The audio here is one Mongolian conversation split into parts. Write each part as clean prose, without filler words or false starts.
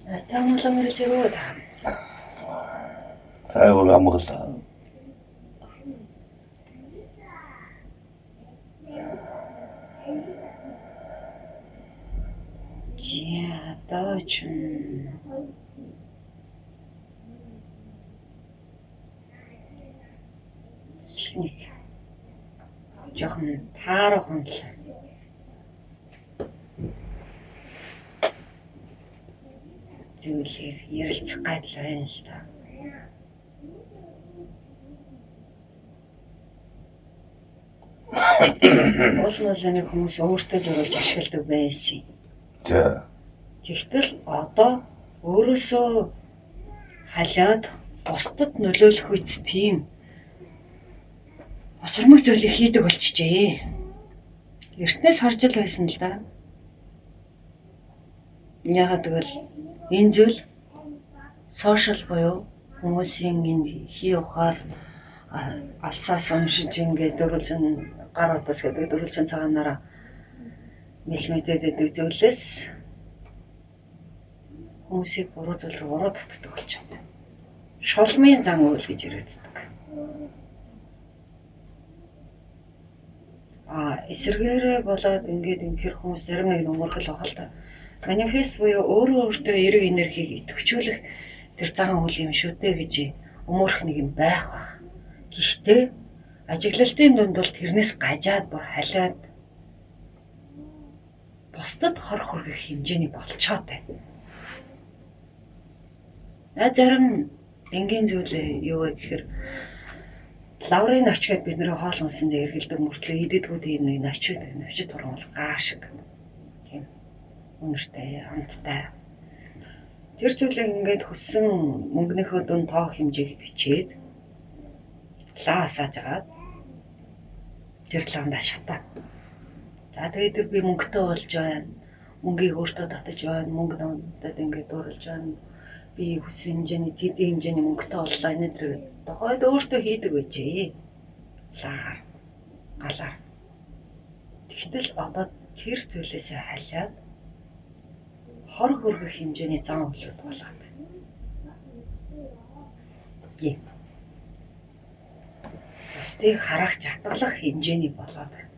Таамаглан ирж ирүү та. Тайвар амгалаа. За одоо ч нэг жоохон тааруухан л зүйлээр ярилцах гайдал байна л да. Уул нь бол нэг хүмүүс өөртөө зориулж ашигладаг байсан. За. Тэгтэл одоо өөрөөсөө халиад бусдад нөлөөлөх үс тийм осормог зүйлийг хийдэг болчихжээ. Эртнээс харж л байсан л да. Яагаад гэвэл энэ зүйл сошиал буюу хүмүүсийн энэ хий ухаар алсаас уншиж ингээд дөрвөлжин гар утас гэдэг дөрвөлжин цагаанаараа мэлмэдэд байдаг зүйлээс хүмүүсийг буруу зүйл рүү буруу татдаг болчиход. Шулмын зан үйл гэж яригддаг. А эсэргээрээ болоод ингээд ингэхэр хүмүүс зарим нэг өмөрхөл байх л та. Манифест буюу өөрөө өөртөө эерэг энергийг идэвхжүүлэх тэр зан үйл юм шүү дээ гэж өмөрх нэг юм байх бах. Гэхдээ ажиглалтын дунд бол тэрнээс гажаад бүр халиад бусдад хор хүргэх хэмжээний болчоод байна. А зарим энгийн зүйл юу вэ гэхээр лаврын навч гээд бидний хоол хүнсэндээ эргэлдэг мөртлөө идэгдгүү тийм нэг навч байдаг. Навчид тургамал гаа шиг тийм үнэртэй, амттай. Тэр зүйлийг ингээд хүссэн мөнгөнийхөө дүн тоо хэмжээг бичээд лаа асааж агаад тэр лаанд ашигтай. За тэгээд тэр би мөнгөтэй болж байна. Мөнгийг өөртөө татаж байна. Мөнгө надад ингээд дурлж байна. Би хүссэн хэмжээний тэдний хэмжээний мөнгөтэй боллоо энэ тэр тухайд өөртөө хийдэг байжээ. Лаагаар галаар. Тэгтэл одоо тэр зүйлээсээ халиад хор хөргөх хэмжээний зан үйлүүд болгоод байна. Бусдыг харах чадгалах хэмжээний болоод байна.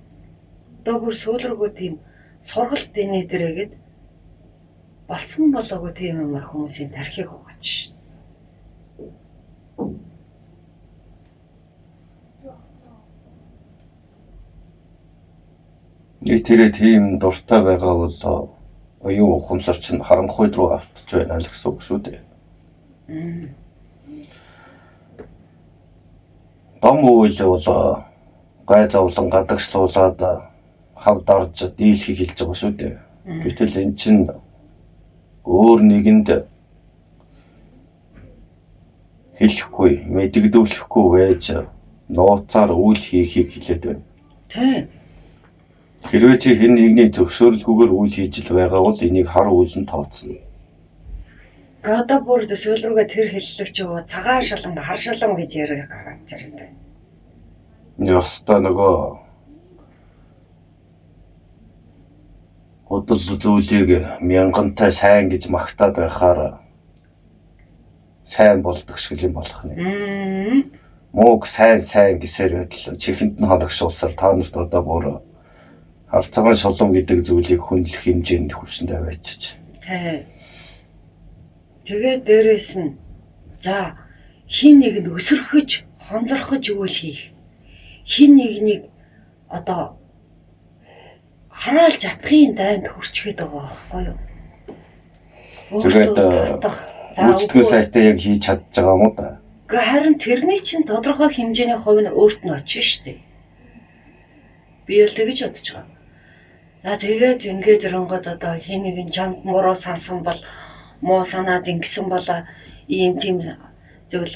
Одоо бүр сүүл рүүгээ тийм сургалт дэнэ дэрээгээд болсон болоогүй тийм юмар хүмүүсийн тархийг угаач. Нэг тэрэ тийм дуртай байгаа бол оюун ухамсар чинь харанхуйд руу автж байна л гэсэн үг шүү дээ. Дом үйл бол гай зовлон гадагшлуулад хав дарж дийлхийг хэлж байгаа шүү дээ. Гэтэл эн чинь өөр нэгэнд хэлэхгүй, мэдэгдүүлэхгүй байж нууцаар үйл хийхийг хэлээд байна. Тийм. Хэрвээ чи хэн нэгний зөвшөөрөлгүйгээр үйл хийж л байгаа бол энийг хар үйл нь тооцно. Одоо бүр сүүл рүүгээ тэр хэллэг чи өө цагаан шалан хар шалан гэж яриа гаргаж ирдэг. Ёстой нөгөө худал зүйлийг мянгантай сайн гэж магтаад байхаар сайн болдог шиг юм болох нэ. Мууг сайн сайн гэсээр байтал чихэнд нь хоногшуулсаар та нарт одоо бүр хар цагаан шолом гэдэг зүйлийг хүндлэх хэмжээнд хүрсэндээ байчих. Тий. Тэгээд дээрэс нь за хин нэг нь өсөрхөж, хонзорхож үйл хийх. Хин нэгнийг одоо хараалж чадахын дайнд хүрчгээд байгаа байхгүй юу? Тэгээд гүйцэтгэл сайтай яг хийж чадж байгаа юм уу да? Гэхдээ харин тэрний чинь тодорхой хэмжээний хувь нь өөрт нь очно шүү дээ. Би л тэгж бодож байгаа. За тэгээд ингээд ирэнгод одоо хин нэгэн чамд муруу сансан бол муу санаад ингэсэн бол ийм тийм зүйл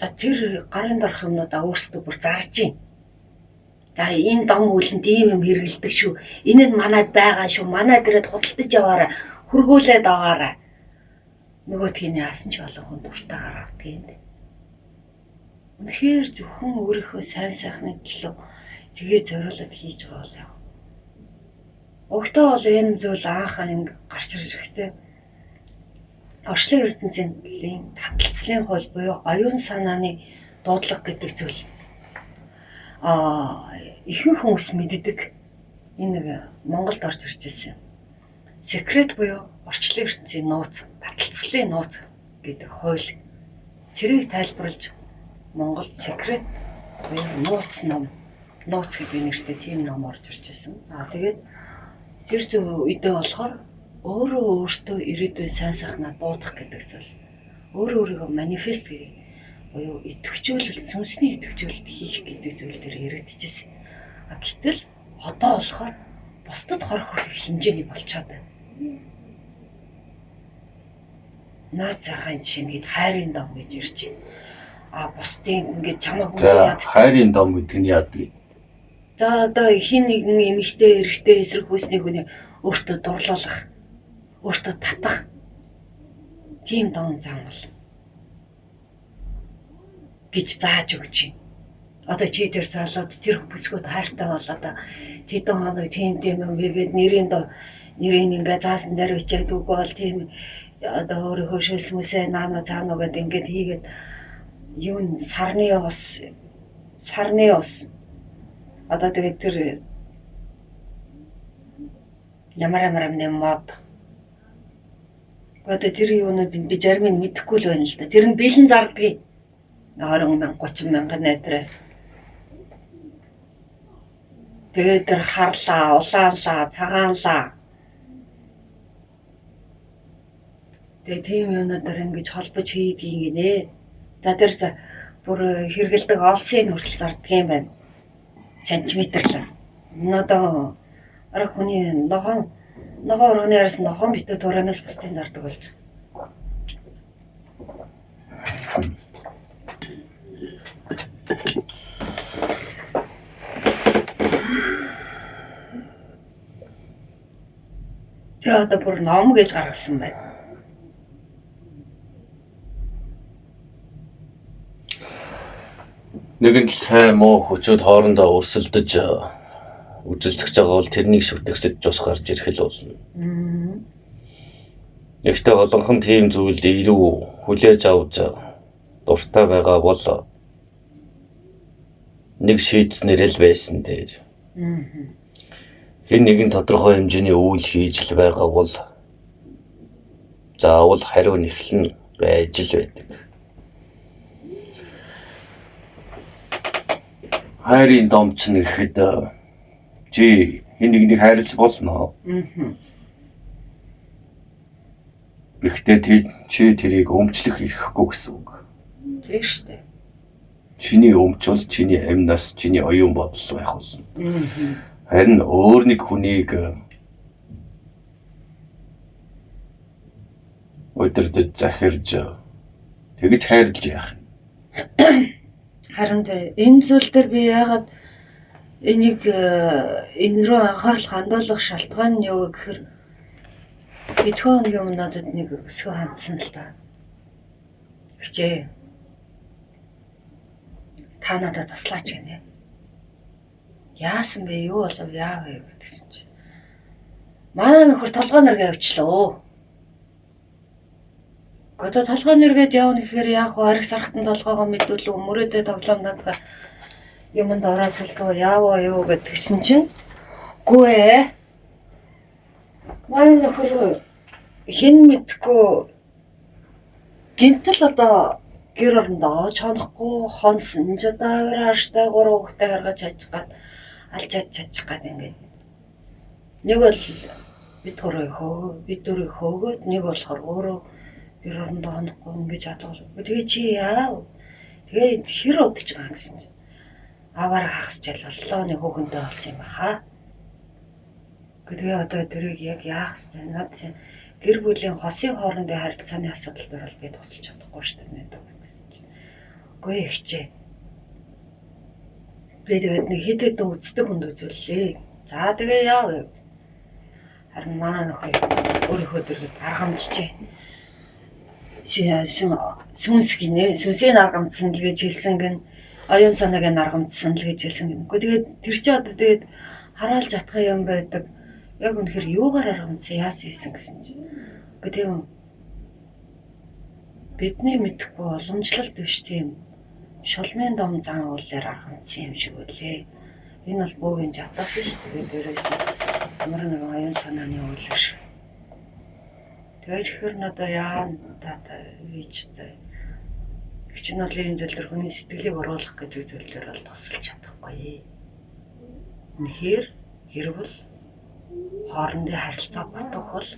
за тэр гарын дорх юмнуудаа өөрсдөө бүр зарж гин. За энэ дом үлэнд ийм юм хэрэгэлдэг шүү. Энэ нь манад байгаа шүү. Манад ирээд худалдаж яваарай. Хөргүүлээд аваарай. Нөгөөдх нь яасан ч олон хүн дуртайгаар авдаг юм дээ. Үнэхээр зөвхөн өөрийнхөө сайн сайхны төлөө тэгээ зориулаад хийж байгаа бол яа. Угтаа бол энэ зүйл анх инг гарч ирэхдээ Орчлон ертөнцийн таталцлын хууль буюу оюун санааны дуудлага гэдэг зүйл ихэнх хүмүүс мэддэг. Энэ нэг Монголд орж ирж ирсэн. Секрет буюу орчлон ертөнцийн нууц, таталцлын нууц гэдэг хууль. Тэрийг тайлбарлаж Монголд секрет буюу нууц ном, нууц гэдэг нэртэй тийм ном орж ирж ирсэн. Тэгээд тэр зүг үедээ болохоор өөрөө өөртөө ирээдүйн сайн сайхнаа дуудах гэдэг зүйл. Өөрөө өөрийгөө манифест гэдэг буюу идэвхжүүлэлт, сүнсний идэвхжүүлэлт хийх гэдэг зүйл дээр яригдчихсэн. Гэтэл одоо болохоор бусдад хор хөрөх хэмжээний болчиход байна. Наад захын чинь гээд хайрын дом гэж ирж байна. Бусдын ингээд чамайг үзээ яад. Хайрын дом гэдэг нь яадаг? За одоо хин нэгэн эмэгтэй, эрэгтэй эсрэг хүйсний хүний өөртөө дурлуулах, өөртөө татах тийм дом зам бол гэж зааж өгч юм. Одоо чи тэр залууд тэр бүсгүйд хайртай бол одоо тэдэн хоног тийм тийм юм хийгээд нэрийн ингээ заасан дээр бичээд үгүй бол тийм одоо өөрийнхөө шилсмүсээ наано цаано гэд ингээд хийгээд юу н сарны ус одоо тэгээд тэр ямар амны мод одоо тэр юунууд би зарим нь мэдэхгүй л байна л да. Тэр нь бэлэн зардгийг 20 мянга 30 мянга найтраа. Тэгээд тэр харлаа, улаанлаа, цагаанлаа. Тэгээд тийм юмнуудаар ингэж холбож хийдгийг гинэ. За тэр бүр хэрэгэлдэг олсын хүртэл зарддаг юм байна. Сантиметрлээ. Одоо арга хүний ногоон урганы араас ногоон битүү тураанаас бусдын зардаг болж. Тэгээ одоо бүр ном гэж гаргасан байна. Нэгэн л сайн муу хүчүүд хоорондоо өрсөлдөж үзэлцэж байгаа бол тэрнийг шүтгсэж ус гарч ирэх л болно. Гэхдээ олонхон тийм зүйлд ирүү хүлээж авч дуртай байгаа бол нэг шийдснээр л байсан дээр. Хэн нэгэн тодорхой хэмжээний үйл хийж л байгаа бол заавал хариу нэхэл нь байж л байдаг. Хайрын домч нэхэд чи хэн нэгнийг хайрлаж болно. Гэхдээ чи тэрийг өмчлөх эрхгүй гэсэн үг. Тийм шүү дээ. Чиний өмч бол чиний амь нас, чиний оюун бодол байх болно. Харин өөр нэг хүнийг удирдах, захирж тэгж хайрлаж яах юм? Харин энэ зүйл дээр би яагаад энийг энэ рүү анхаарал хандуулах шалтгаан нь юу гэхээр хэдхэн хоногийн өмнө надад нэг өсгөө хандсан л та. Хичээ. Та надад туслаач гинэ. Яасан бэ? Юу болов? Яав вэ гэдгсэн чинь. Манай нөхөр толгой нэргээ явчлаа. Одоо толгой нэргээд явна гэхээр яах вэ? Ариг сархтан толгоогоо мэдүүлв, мөрөөдөө тоглоом наадгаа юмд орооцолдоо яаваа юу гэдгсэн чинь үгүй ээ. Манай нөхөр хэн мэдхгүй гинтэл одоо гэр орондоо чонохгүй хонсон ч одоо авир харштай гурван хүүхдээ гаргаж чадчих гад алж чадчих гад ингээд нэг бол бид гурыг хөөгөө бид дөрийг хөөгөөд нэг болохоор өөрөө гэр орондоо хонохгүй ингэж чадвал. Тэгээ чи яав? Тэгээ хэр удаж байгаа гэсэн чинь аваар хагас жил боллоо нэг хүүхэнтэй болсон юм баха. Тэгээ одоо тэрийг яг яах ёстой над чинь гэр бүлийн хосын хоорондын харилцааны асуудал дээр бол би тусалж чадахгүй шүү дээ надад гэсэн чинь. Үгүй ихчээ. Би тэгээд нэг хэд хэдэн үздэг хүнд үзүүллээ. За тэгээ яав. Харин манай нөхрийг өөрийнхөө дэргэд аргамжжээ. Сүнс гинэ. Сүнсийг аргамжсан л гэж хэлсэн гин. Оюун санааг нь аргамжсан л гэж хэлсэн гин. Үгүй тэгээд тэр чинь одоо тэгээд хараалж чадах юм байдаг. Яг үнэхээр юугаар аргамжсан яасан хийсэн гэсэн чинь. Үгүй тийм Бидний мэдэхгүй уламжлалт биш тийм шулмын дом зан үйлээр аргамдсан юм шиг үлээ. Энэ бол бөөгийн жадал биш. Тэгээд дээрээс нь ямар нэгэн оюун санааны үйл биш. Тэгээд тэгэхээр нь одоо яана та хийж одоо чинь бол ийм зүйл төр хүний сэтгэлийг оруулах гэдэг зүйл төр бол тусалж чадахгүй. Үнэхээр гэр бүл хоорондын харилцаа батгах бол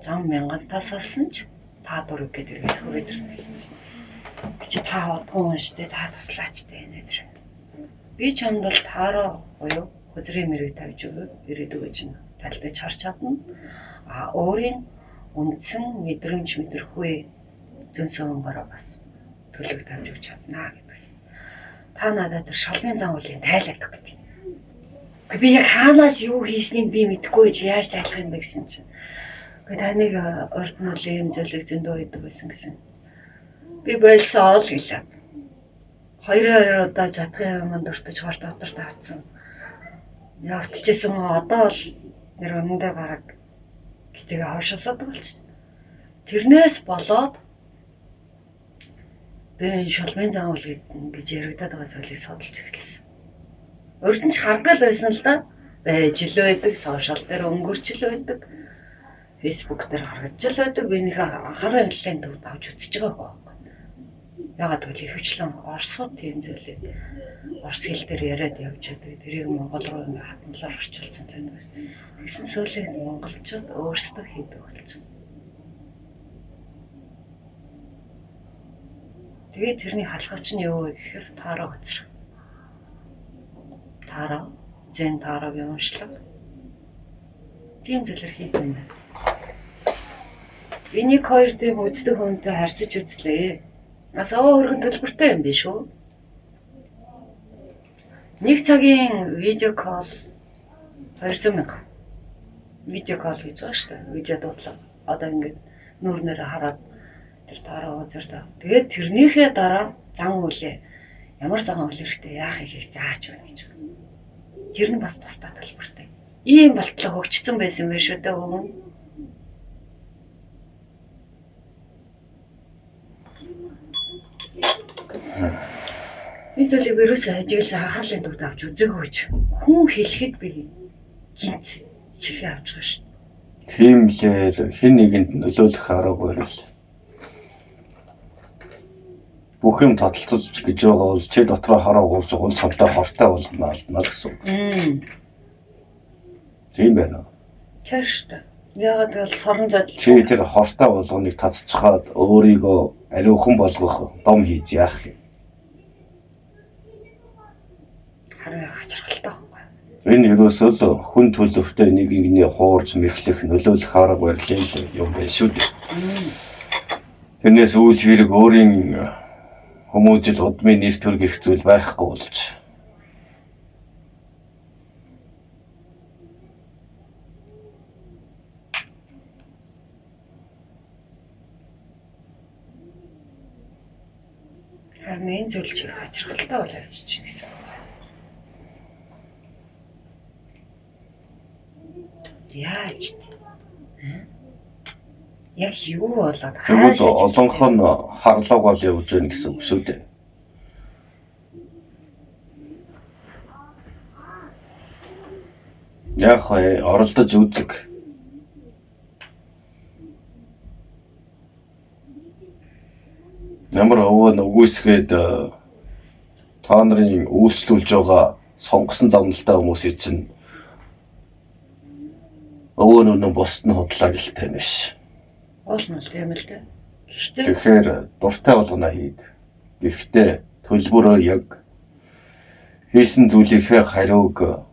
зам мянгантаас олсон ч та дурыг гэдэг иргэл хүрээд ирнэ гэсэн чинь. Би чи та удгүй хүн штэ, та туслаач тэ энэ тэр. Би чамд бол таараа буюу хөзрийн мэрэг тавьж өгөөд ирээдүгөө чинь талтаж харж чадна. А өөрийн үндсэн мэдрэмж мэдрэхүй зөн совонгороо бас төлөг тавьж өгч чадна гэдгсэн. Та надад тэр шалмын зан үйлийг тайлаад өг гэдэг. Би яг хаанаас юу хийснийг би мэдэхгүй чи яаж тайлах юм бэ гэсэн чинь. Гэхдээ таныг урд нь бол ийм зүйлийг зөндөө хийдэг байсан гэсэн. Би болсон л гэлээ. 2-2 удаа чадхын юмд өртөж хорт дотор тавцсан. Явталжсэн одоо бол нэр үнэндээ бараг гэтээгээ хойшоосоод болчих. Тэрнээс болоод би энэ шулмын зан үйл гэж яригадаад байгаа зүйлийг судалж эхэлсэн. Урд нь ч хардгал байсан л да. Байж л байдаг, сошиал дээр өнгөрч л байдаг. Facebook дээр харагдаж л байдаг. Би нэг анхаарал нэлээд төвд авч үзэж байгааг байхгүй. Ягаад гэвэл ихэвчлэн Оросууд тийм зүйлийг орос хэл дээр яриад явж байдаг. Тэрийг монгол руу ингээ хатамлаар орчуулсан зүйл байсан. Тэгсэн сүүлийн монголчууд өөрсдөө хийдэг болж байна. Тэгээд тэрний халахвч нь юу вэ гэхээр таараа газар. Таараа, зэн таарагийн уншлага. Тийм зүйлэр хийдэг юм байна. Би нэг хоёр тийм үздэг хүнтэй харьцаж үзлээ. Бас овоо хөргөн төлбөртэй юм биш үү? Нэг цагийн видео кол 200 мянга. Видео кол гэж байгаа шүү дээ. Видео дуудлага. Одоо ингээд нүүрнээрээ хараад тэр таараа үзэр та. Тэгээд тэрнийхээ дараа зан үйлээ ямар зан үйл хэрэгтэй яах ихийг зааж байна гэж. Тэр нь бас тусдаа төлбөртэй. Ийм болтлоо хөгжсөн байсан байх шүү дээ өмнө. Энэ зүйлийг ерөөсөө ажиглаж анхаарлын төвд авч үзээгүй ч хүн хэлэхэд би гинт сэхээ авч байгаа шүү. Хиймлээр хэн нэгэнд нөлөөлөх арга барил. Бүх юм таталцаж гэж байгаа бол чи дотроо хараа гулж гул цавтай хортой болгоно алдна л гэсэн үг. Тийм байна уу? Тэр шүү дээ. Яагаад гэвэл сорон задал Чи тэр хортой болгоныг татчихаад өөрийгөө ариухан болгох дом хийж яах юм? Харин их хачирхалтай байхгүй. Энэ ерөөсөө л хүн төлөвтэй нэг нэгний хуурж мэхлэх нөлөөлөх арга барилын л юм байна шүү дээ. Тэрнээс үйл хэрэг өөрийн хүмүүжил удмын нэр төр гих зүйл байхгүй болж. Харин энэ зүйл чи их хачирхалтай бол явж чинь гэсэн үг байна. Яаж тэ? Яг юу болоод хаашаа олонх нь харлуугаал явж байна гэсэн үг шүү дээ. Яг вэ оролдож үзэг. Ямар өвөө нь үгүйсгээд та нарын үйлчлүүлж байгаа сонгосон замналтай хүмүүсийн чинь өвөө нь үнэн бусд нь худлаа гэлтэй биш. Уул нь бол тийм л дээ. Гэхдээ тэгэхээр дуртай болгоно хийг. Гэхдээ төлбөрөө яг хийсэн зүйлийнхээ хариуг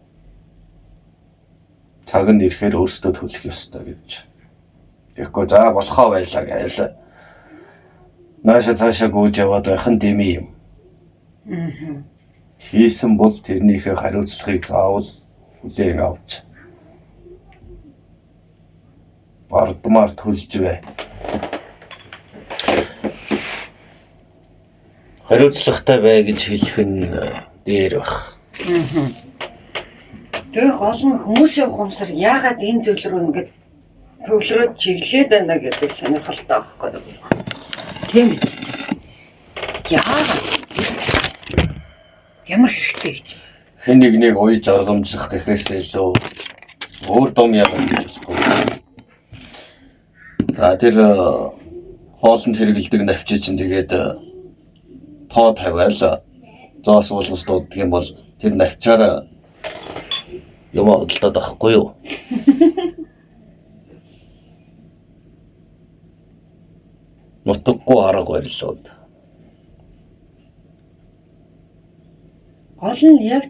цаг нь ирэхээр өөрсдөө төлөх ёстой гэж. Тэгэхгүй за болохоо байлаа гээл. Нааша цаашаа гүйж яваад байх нь дэмий юм. Хийсэн бол тэрнийхээ хариуцлагыг заавал хүлээн авч бардмаар төлж бай. Хариуцлагатай бай гэж хэлэх нь дээр бах. Тэгээ гол нь хүмүүсийн ухамсар яагаад энэ зүйл рүү ингээд Төвлөрөөд чиглээд байна гэдэг сонирхолтой байхгүй юу? Тийм биз дээ. Яагаад? Ямар хэрэгтэй гэж. Хэн нэгнийг уяж аргамжих гэхээс илүү өөр дом яагаад гэж болохгүй. За тэр хоолнд хэрэглэдэг навчи чинь тэгээд тоо тавиал зоос уулгаж дууддаг юм бол тэр навчаараа юм худалдаад авахгүй юу? Нутаггүй арга барилууд. Гол нь яг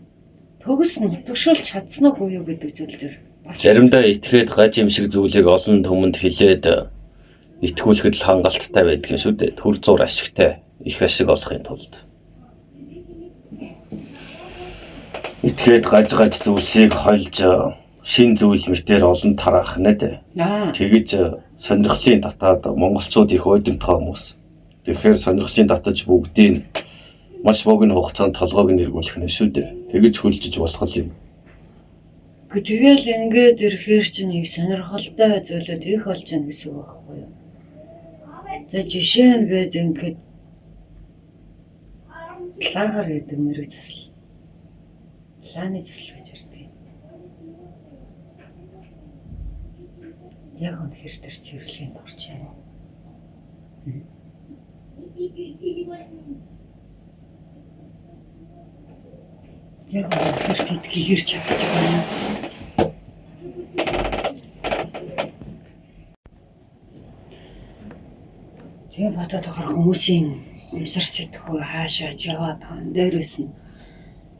төгс нутагшуулж чадсан уугүй юу гэдэг зүйл дээр бас Заримдаа итгээд гаж юм шиг зүйлийг олон түмэнд хилээд итгүүлэхэд л хангалттай байдаг юм шүү дээ. Төр зур ашигтай, их ашиг олохын тулд. Итгээд гаж гаж зүйлсийг хольж шин зүйл мэтээр олон тараах нэ дээ. Тэгэж сонирхлын татаад монголчууд их уйдамтгай хүмүүс. Тэгэхээр сонирхлын татаж бүгдийг маш богино хугацаанд толгойг нь эргүүлэх нь шүү дээ. Тэгэж хөлжиж болох юм. Тэгэл ингээд ирэхээр чинь их сонирхолтой зүйлүүд их болж байна гэсэн үг байхгүй юу? За жишээ нь гээд ингээд лагар гэдэг мэрэг засал. Лааны засал гэж ярьдаг. Яг үнэхээр тэр цэвэрлэгэнд орж байна. Яг үнэхээр тэдгийгэр чадчих байгаа юм. Тэгээ бодоод байхаар хүмүүсийн ухамсар сэтгхүү хаашаа яваад байгаа. Дээрээс нь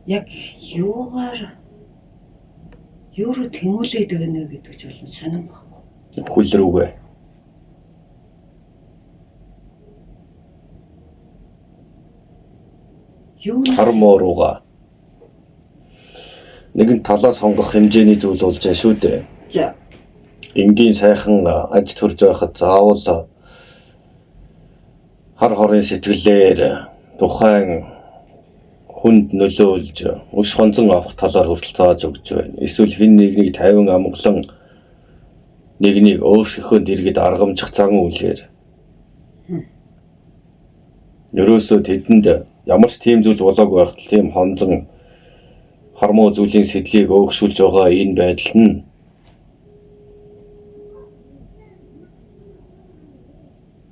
яг юугаар юу руу тэмүүлээд байна вэ гэдэг зүйл нь сонирн байхгүй. Хөл рүүгээ. Хар муу руугаа. Нэгэн талаа сонгох хэмжээний зүйл болж байна шүү дээ. За. Энгийн сайхан аж төрж байхад заавал хар хорын сэтгэлээр тухайн хүнд нөлөөлж өш хонзон авах талаар хүртэл зааж өгч байна. Эсвэл хэн нэгнийг 50 амгалан нэгнийг өөрийнхөө дэргэд аргамжих зан үйлээр. Ерөөсөө тэдэнд ямар ч тийм зүйл болоогүй байхад тийм хонзон хар муу зүйлийн сэдлийг өөгшүүлж байгаа энэ байдал нь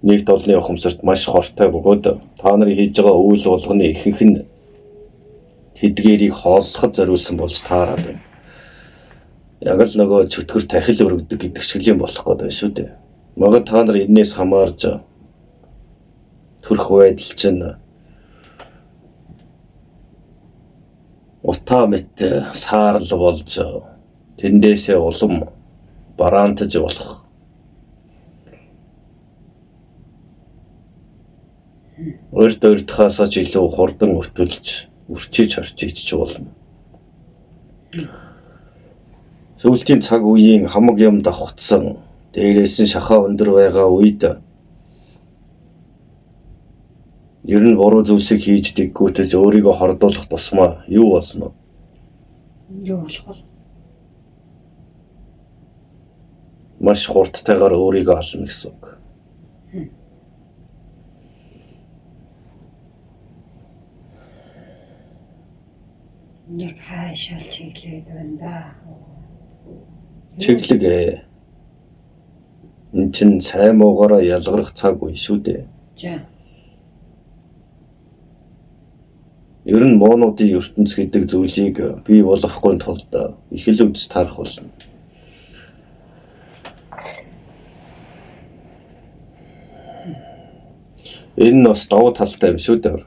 нэгт олонний ухамсарт маш хортой бөгөөд та нарын хийж байгаа үйл болгоны ихэнх нь тэдгээрийг хооллоход зориулсан болж таарад байна. Яг л нөгөө чөтгөр тахил өргөдөг гэдэг шиг юм болох гээд байна шүү дээ. Магад та нар энээс хамаарж төрөх байдал чинь утаа мэт саарл болж тэндээсээ улам бараантаж болох. Урд урдхаасаа ч илүү хурдан өтөлж үрчиж хорчиж болно. Сүүлчийн цаг үеийн хамаг юм давхцсан, дээрээс нь шахаа өндөр байгаа үед ер нь буруу зүйлсийг хийж дэггүүтэж өөрийгөө хордуулах тусмаа юу болно? Юу болох вэ? Маш хурдтайгаар өөрийгөө ална гэсэн үг. Яг хаашаал чиглээд байна да. Чиглэг ээ. Энд чинь сайн муугаараа ялгарах цаг үе шүү дээ. За. Ер нь муунуудын ертөнц гэдэг зүйлийг бий болгохгүй тулд их л үдс таарах болно. Энэ нь бас давуу талтай юм шүү дээ.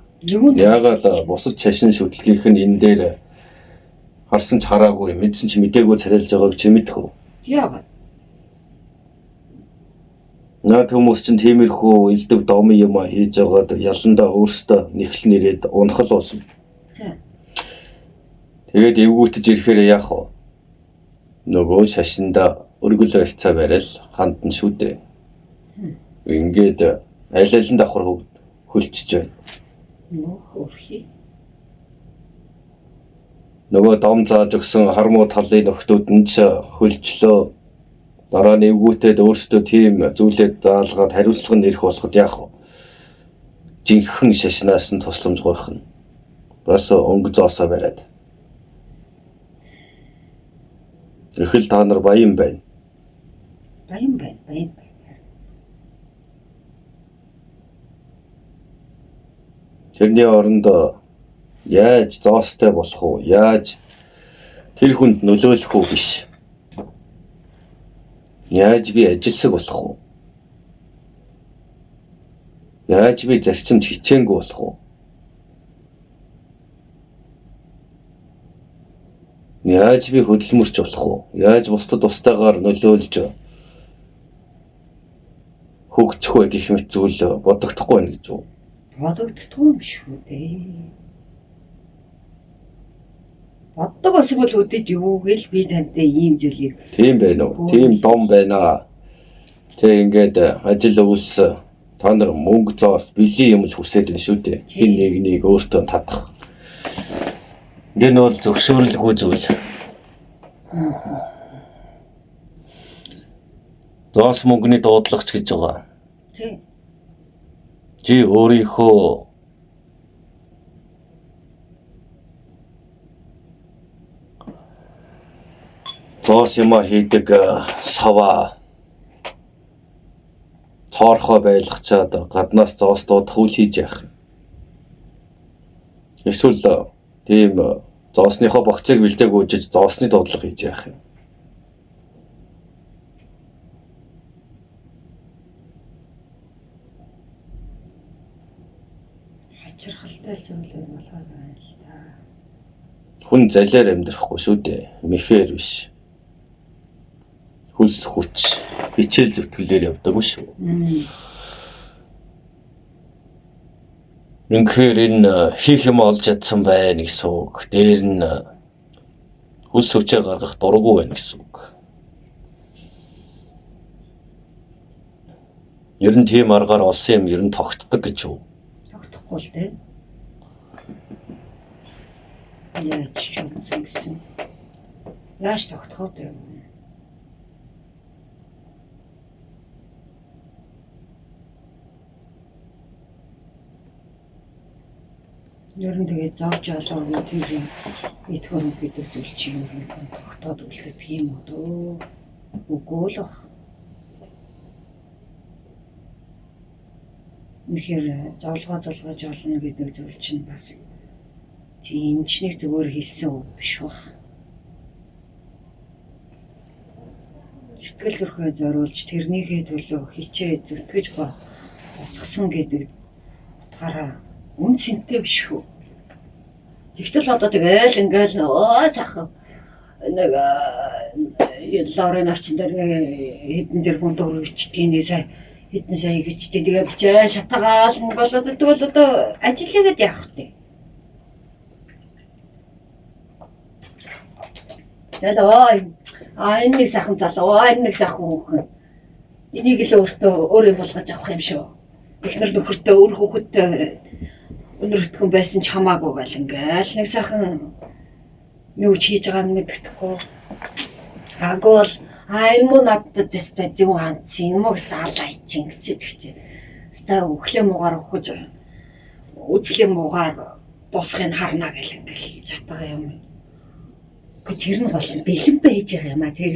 Яагаад бусад шашин шүтлгийнх нь энэ дээр харсан ч хараагүй, мэдсэн ч мдээгүй царайлж байгааг чи мэдэх үү? Яагаад? Наад хүмүүс чинь тиймэрхүү элдв домын юм хийж байгаад яландаа өөрсдөө нэхлэн ирээд унахал болно. Тэгээд эвгүүтэж ирэхээр яах вэ? Нөгөө шашиндаа өргөл ойрцоо барайл хандна шүү дээ. Ингээд аль алин давхар хөлчөж байна. Нөх өрхий. Нөгөө дом зааж өгсөн хар муу талын нөхдүүд нь ч хөлчлөө. Дараа нь эвгүүтээд өөрсдөө тийм зүйлээ заалгаад хариуцлага нь ирэх болоход яах вэ? Жинхэнэ шашнаас нь тусламж гуйх нь. Бас өнгө зоосоо бариад. Эхэл та нар баян байна. Баян байна, баян байна. Тэрний оронд яаж зоостой болох уу? Яаж тэр хүнд нөлөөлөх үү биш. Яаж би ажилсаг болох уу? Яаж би зарчимд хичээнгүй болох уу? Яаж би хөдөлмөрч болох уу? Яаж бусдад тустайгаар нөлөөлж хөгжих вэ гэх мэт зүйл бодогдохгүй байна гэж үү? Бодогддгүй юм шүү дээ. Боддог байсан бол үдэж юу гээл би тантай ийм зүйлийг Тийм байна уу? Тийм дом байна. Тэг ингээд ажил өвс та нар мөнгө зоос бэлэн юм л хүсээд байна шүү дээ. Хин нэг нэг өөртөө татах. Энэ бол зөвшөөрлгүй зүйл. Зоос мөнгөний дуудлагач гэж байгаа. Тий. Чи өөрийнхөө зоос юма хийдэг саваа цоорхоо байлгачаад гаднаас зоос дуудах үйл хийж яах юм? Эсвэл тийм зоосныхоо богцыг бэлдээг үүжиж зоосны дуудлага хийж яах юм? Хачирхалтай зүйл юм болоод байна л та. Хүн залиар амьдрахгүй шүү дээ. Мэхээр биш. Хөлс хүч, хичээл зүтгэлээр явдаг шүү. Үнэхээр энэ хийх юм олж чадсан байна гэсэн үг. Дээр нь хөлс хүчээ гаргах дурггүй байна гэсэн үг. Ер нь тийм аргаар олсон юм ер нь тогтдог гэж үү? Тогтохгүй л дээ. Яаж ч утсан гэсэн. Яаж тогтох вэ? Ер нь тэгээд зовж олоогүй тэр юм эд хөрөнгө гэдэг зүйл чинь ер нь тогтоод үлддэг юм уу дөө? Үгүй л бах. Үнэхээр зовлогоо зулгаж олно гэдэг зүйл чинь бас тийм чнийг зүгээр хэлсэн үг биш бах. Сэтгэл зүрхээ зориулж тэрнийхээ төлөө хичээ зүтгэж босгосон гэдэг утгаараа үн цэнтэй биш үү? Тэгтэл одоо тэгэл ингээл өө сайхан нэг лаврын навчин дээр нэг хэдэн тэр хүн дөрвчдгийг нэг сая хэдэн сая гэжтэй тэгээ бичээ шатагаал мөнгө болоод тэгвэл одоо ажиллагээд явах вэ? Тэгэл оо энэ нэг сайхан залуу, энэ нэг сайхан хүүхэн. Энийг л өөртөө өөр юм болгож авах юм шүү. Эхнэр нөхөртөө өөр хүүхэдтэй өнөр өтгөн байсан ч хамаагүй байл ингээл нэг сайхан нүүж хийж байгаа нь мэддэхгүй. Агуу бол энэ муу надад зэстэй зөв хандсан юм уу гэсэн алаа чинь гэж тэгч. Өстой өглөө муугаар өгөж үзлээ муугаар дуусахыг харна гэл ингээл чатгаа юм. Гэхдээ тэр нь гол нь бэлэн байж байгаа юм а тэр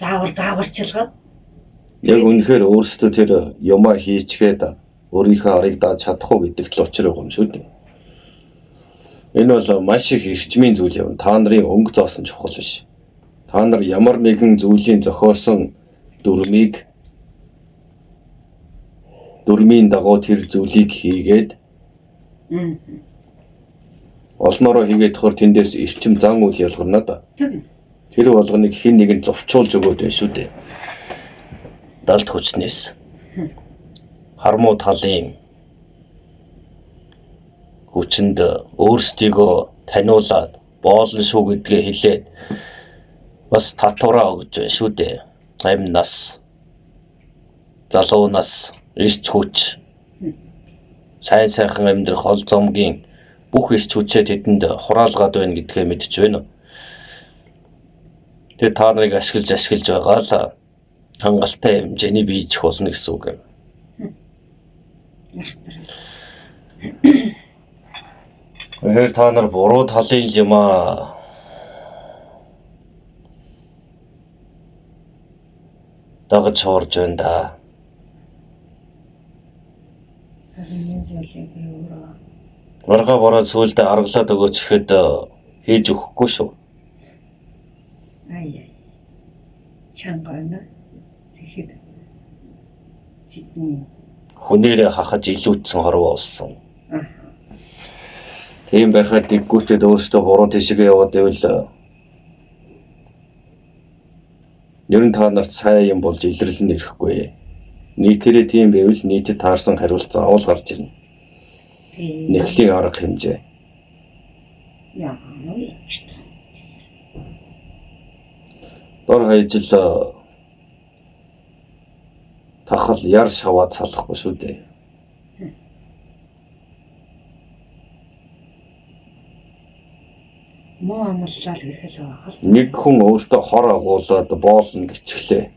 зааварчилгаа. Яг үнэхээр өөрсдөө тэр юмаа хийчгээд өөрийнхөө арыг дааж чадах уу гэдэгт л учир байгаа юм шүү дээ. Энэ бол маш их эрчмийн зүйл юм. Та нарын өнгө зоосон чухал биш. Та нар ямар нэгэн зүйлийн зохиосон дүрмийг дүрмийн дагуу тэр зүйлийг хийгээд олноороо хийгээд тохоор тэндээс эрчим зан үйл ялгарна да. Тэр болгоныг хэн нэгэн зовчуулж өгөөд байна шүү дээ. Далд хүчнээс хармуу талын хүчинд өөрсдийгөө таниулаад боолно шүү гэдгээ хэлээд бас татвараа өгж байна шүү дээ. Амь нас, залуу нас, эрч хүч, сайн сайхан амьдрах ол зомгийн бүх эрч хүчээ тэдэнд хураалгаад байна гэдгээ мэдж байна. Тэр та нарыг ашиглаж байгаа л Хангалттай хэмжээний биечих болно гэсэн үг юм. Тэгэхээр та нар буруу талын юм аа дагаж хуурж байна да. Харин энэ зүйлийг би өөрөө Маргаа бороо сүулдэ аргалаад өгөөч гэхэд хийж өгөхгүй шүү. Ай ай. Чанга байна. Тэгэхээр тэдний Хүнээрээ хахаж илүүцсэн хорвоо болсон. Тийм байхад дэггүүтээд өөрсдөө буруу тийшээ яваад байвал ер нь та нарт сайн юм болж илэрлэн ирэхгүй. Нийтээрээ тийм байвал нийтэд таарсан хариулт заавал гарч ирнэ. Нэхлийн арга хэмжээ. Яа, нү ич. Дор хаяж л тахал яр шаваад салахгүй шүү дээ. Муу амлалаа л гэх л байх л. Нэг хүн өөртөө хор агуулад боолно гिचглээ.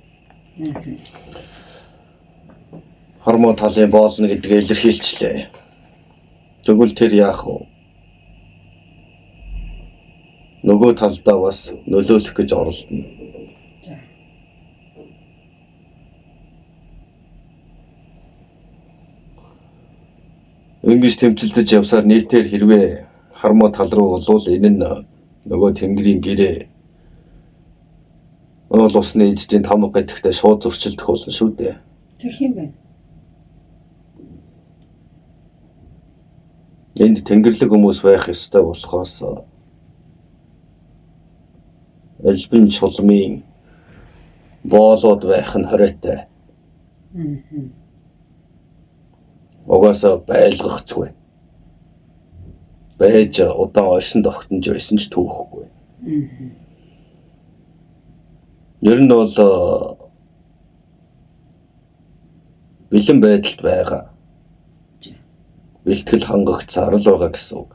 Хормоо талын боолно гэдгээ илэрхийлчлээ. Тэгвэл тэр яах вэ? Нөгөө талдаа бас нөлөөлөх гэж оролдоно. Ингэж тэмцэлдэж явсаар нийтээр хэрвээ хармуу тал руу болвол энэ нь нөгөө тэнгэрийн гэрээ уул усны эждийн тамга гэдэгтээ шууд зөрчилдөх болно шүү дээ. Тэгэх юм байна. Энд тэнгэрлэг хүмүүс байх ёстой болохоос альбин чулмын боолууд байх нь хориотой. Угаасаа байлгахчгүй. Байж удаан ойсон тогтнож байсан ч түүхгүй. Ер нь бол бэлэн байдалд байгаа. Бэлтгэл хангагцаар л байгаа гэсэн үг.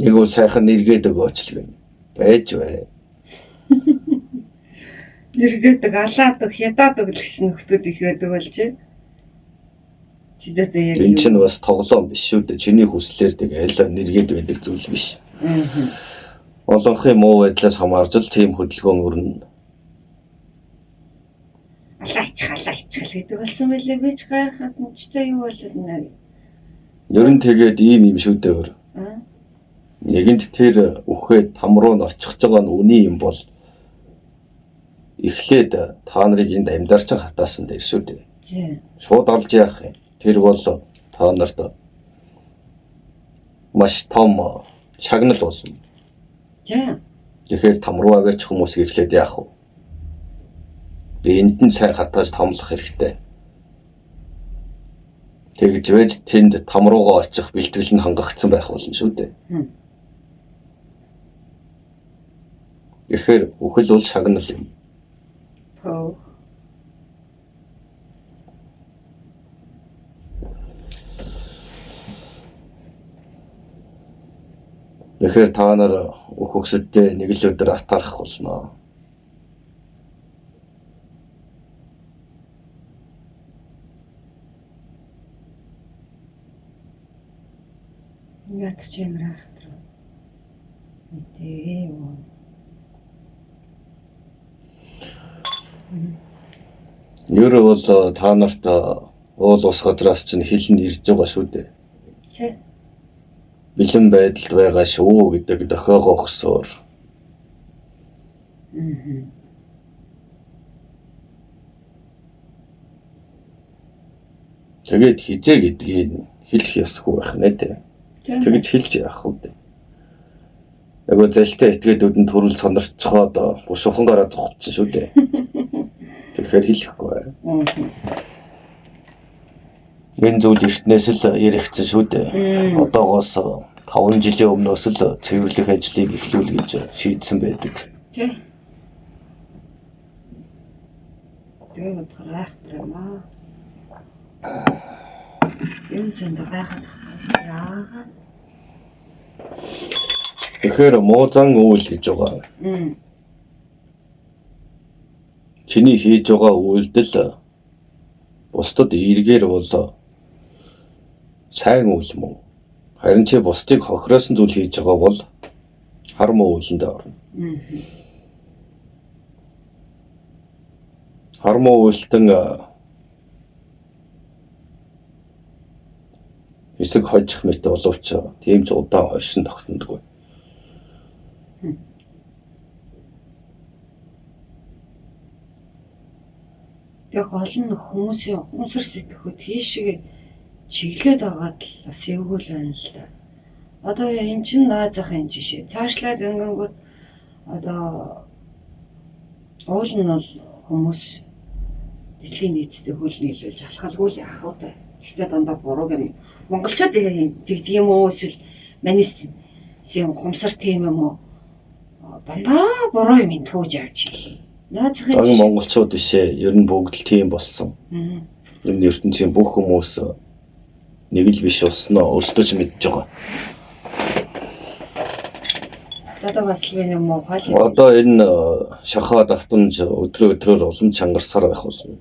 Нэг бол сайхан нэргээд өгөөч л гэнэ. Байж бай. Нэргээдэг, алаад өг, ядаад өг л гэсэн нөхдүүд их байдаг болж. Тэд одоо яг Энэ чинь бас тоглоом биш шүү дээ. Чиний хүслээр тэгэл нэргээд байдаг зүйл биш. Олонхын муу байдлаас хамаарч л тийм хөдөлгөөн өрнө. Алаачих, алаачих л гэдэг болсон байлээ. Би ч гайхаад нүчтэй юу болоод нэ. Ер нь тэгээд ийм юм шүү дээ өөр. Нэгэнт тэр үхээ там руу н очих байгаа нь үний юм бол эхлээд та нарыг энд амьдарчин хатаасан дээр шүү дээ. Шууд олж яах юм. Тэр бол та нарт маш том шагнал болно. Тэгэхээр там руу аваачих хүмүүсийг эхлээд яах вэ? Энд нь сайн хатааж тамлах хэрэгтэй. Тэгж байж тэнд там руугаа очих бэлтгэл нь хангагдсан байх болно шүү дээ. Тэгэхээр үхэл бол шагнал юм. Тэгэхээр та нар өөх өксөдтэй нэг л өдөр атаарах болно. Ятч юм рахтар. Мэдээ юу. Ер бол та нарт уул ус газраас чинь хилэн ирж байгаа шүү дээ. Тэ. Бэлэн байдалд байгаа шүү гэдэг дохиогоо өгсөөр. Тэгээд хизээ гэдгийг хэлэх ёсгүй байх нэ тэ. Тэгж хэлж яах вэ? Нөгөө залтай этгээдүүд нь төрөл сонорчхоод бушуухан гараа зогтсон шүү дээ. Тэгэхээр хэлэхгүй. Энэ зүйл эртнээс л яригдсан шүү дээ. Одоогоос 5 жилийн өмнөөс л цэвэрлэх ажлыг эхлүүл гэж шийдсэн байдаг. Тий. Тэгээ бодохоор айхтар юм аа. Юм сэнд гайхах. Яагаад? Тэгэхээр муу зан үйл гэж байгаа. Чиний хийж байгаа үйлдэл бусдад эргээр бол сайн үйл мөн. Харин чи бусдыг хохироосон зүйл хийж байгаа бол хар муу үйлэндээ орно. Хар муу үйлтэн хэсэг хожих мэт боловч тийм ч удаан хоршин тогтнодгүй. Тэгээ гол нь хүмүүсийн ухамсар сэтгэхүйд тийшээ чиглээд байгаад л бас эвгүй л байна л да. Одоо эн чинь наазахын жишээ. Цаашлаад ингэнгүүт одоо уул нь бол хүмүүс дэлхийн нийтдээ хөл нийлүүлж алхалгүй л яах вэ? Гэхдээ дандаа бурууг юм. Монголчууд тэгдэг юм уу эсвэл манайсын ухамсар тийм юм уу? Дандаа буруу юм түүж авч ийл. Наазахын Дан жишээ. монголчууд биш ээ. Ер нь бүгд л тийм болсон. Энэ ертөнцийн бүх хүмүүс нэг л биш болсноо өөрсдөө ч мэдж байгаа. Одоо бас л би нэг муухай л юм. Одоо энэ шахаа давтамж өдрөө өдрөөр улам чангарсаар байх болно.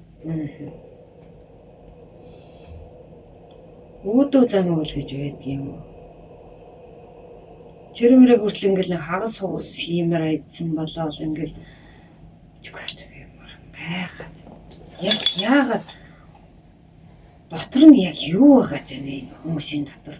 Үүдөө замыг үл гэж байдаг юм уу? Тэр мөрийг хүртэл ингээл нэг хагас хугас хиймээр айдсан болоод ингээл чүгэл юм байхад яг яагаад дотор нь яг юу байгаа зэ энэ хүмүүсийн дотор?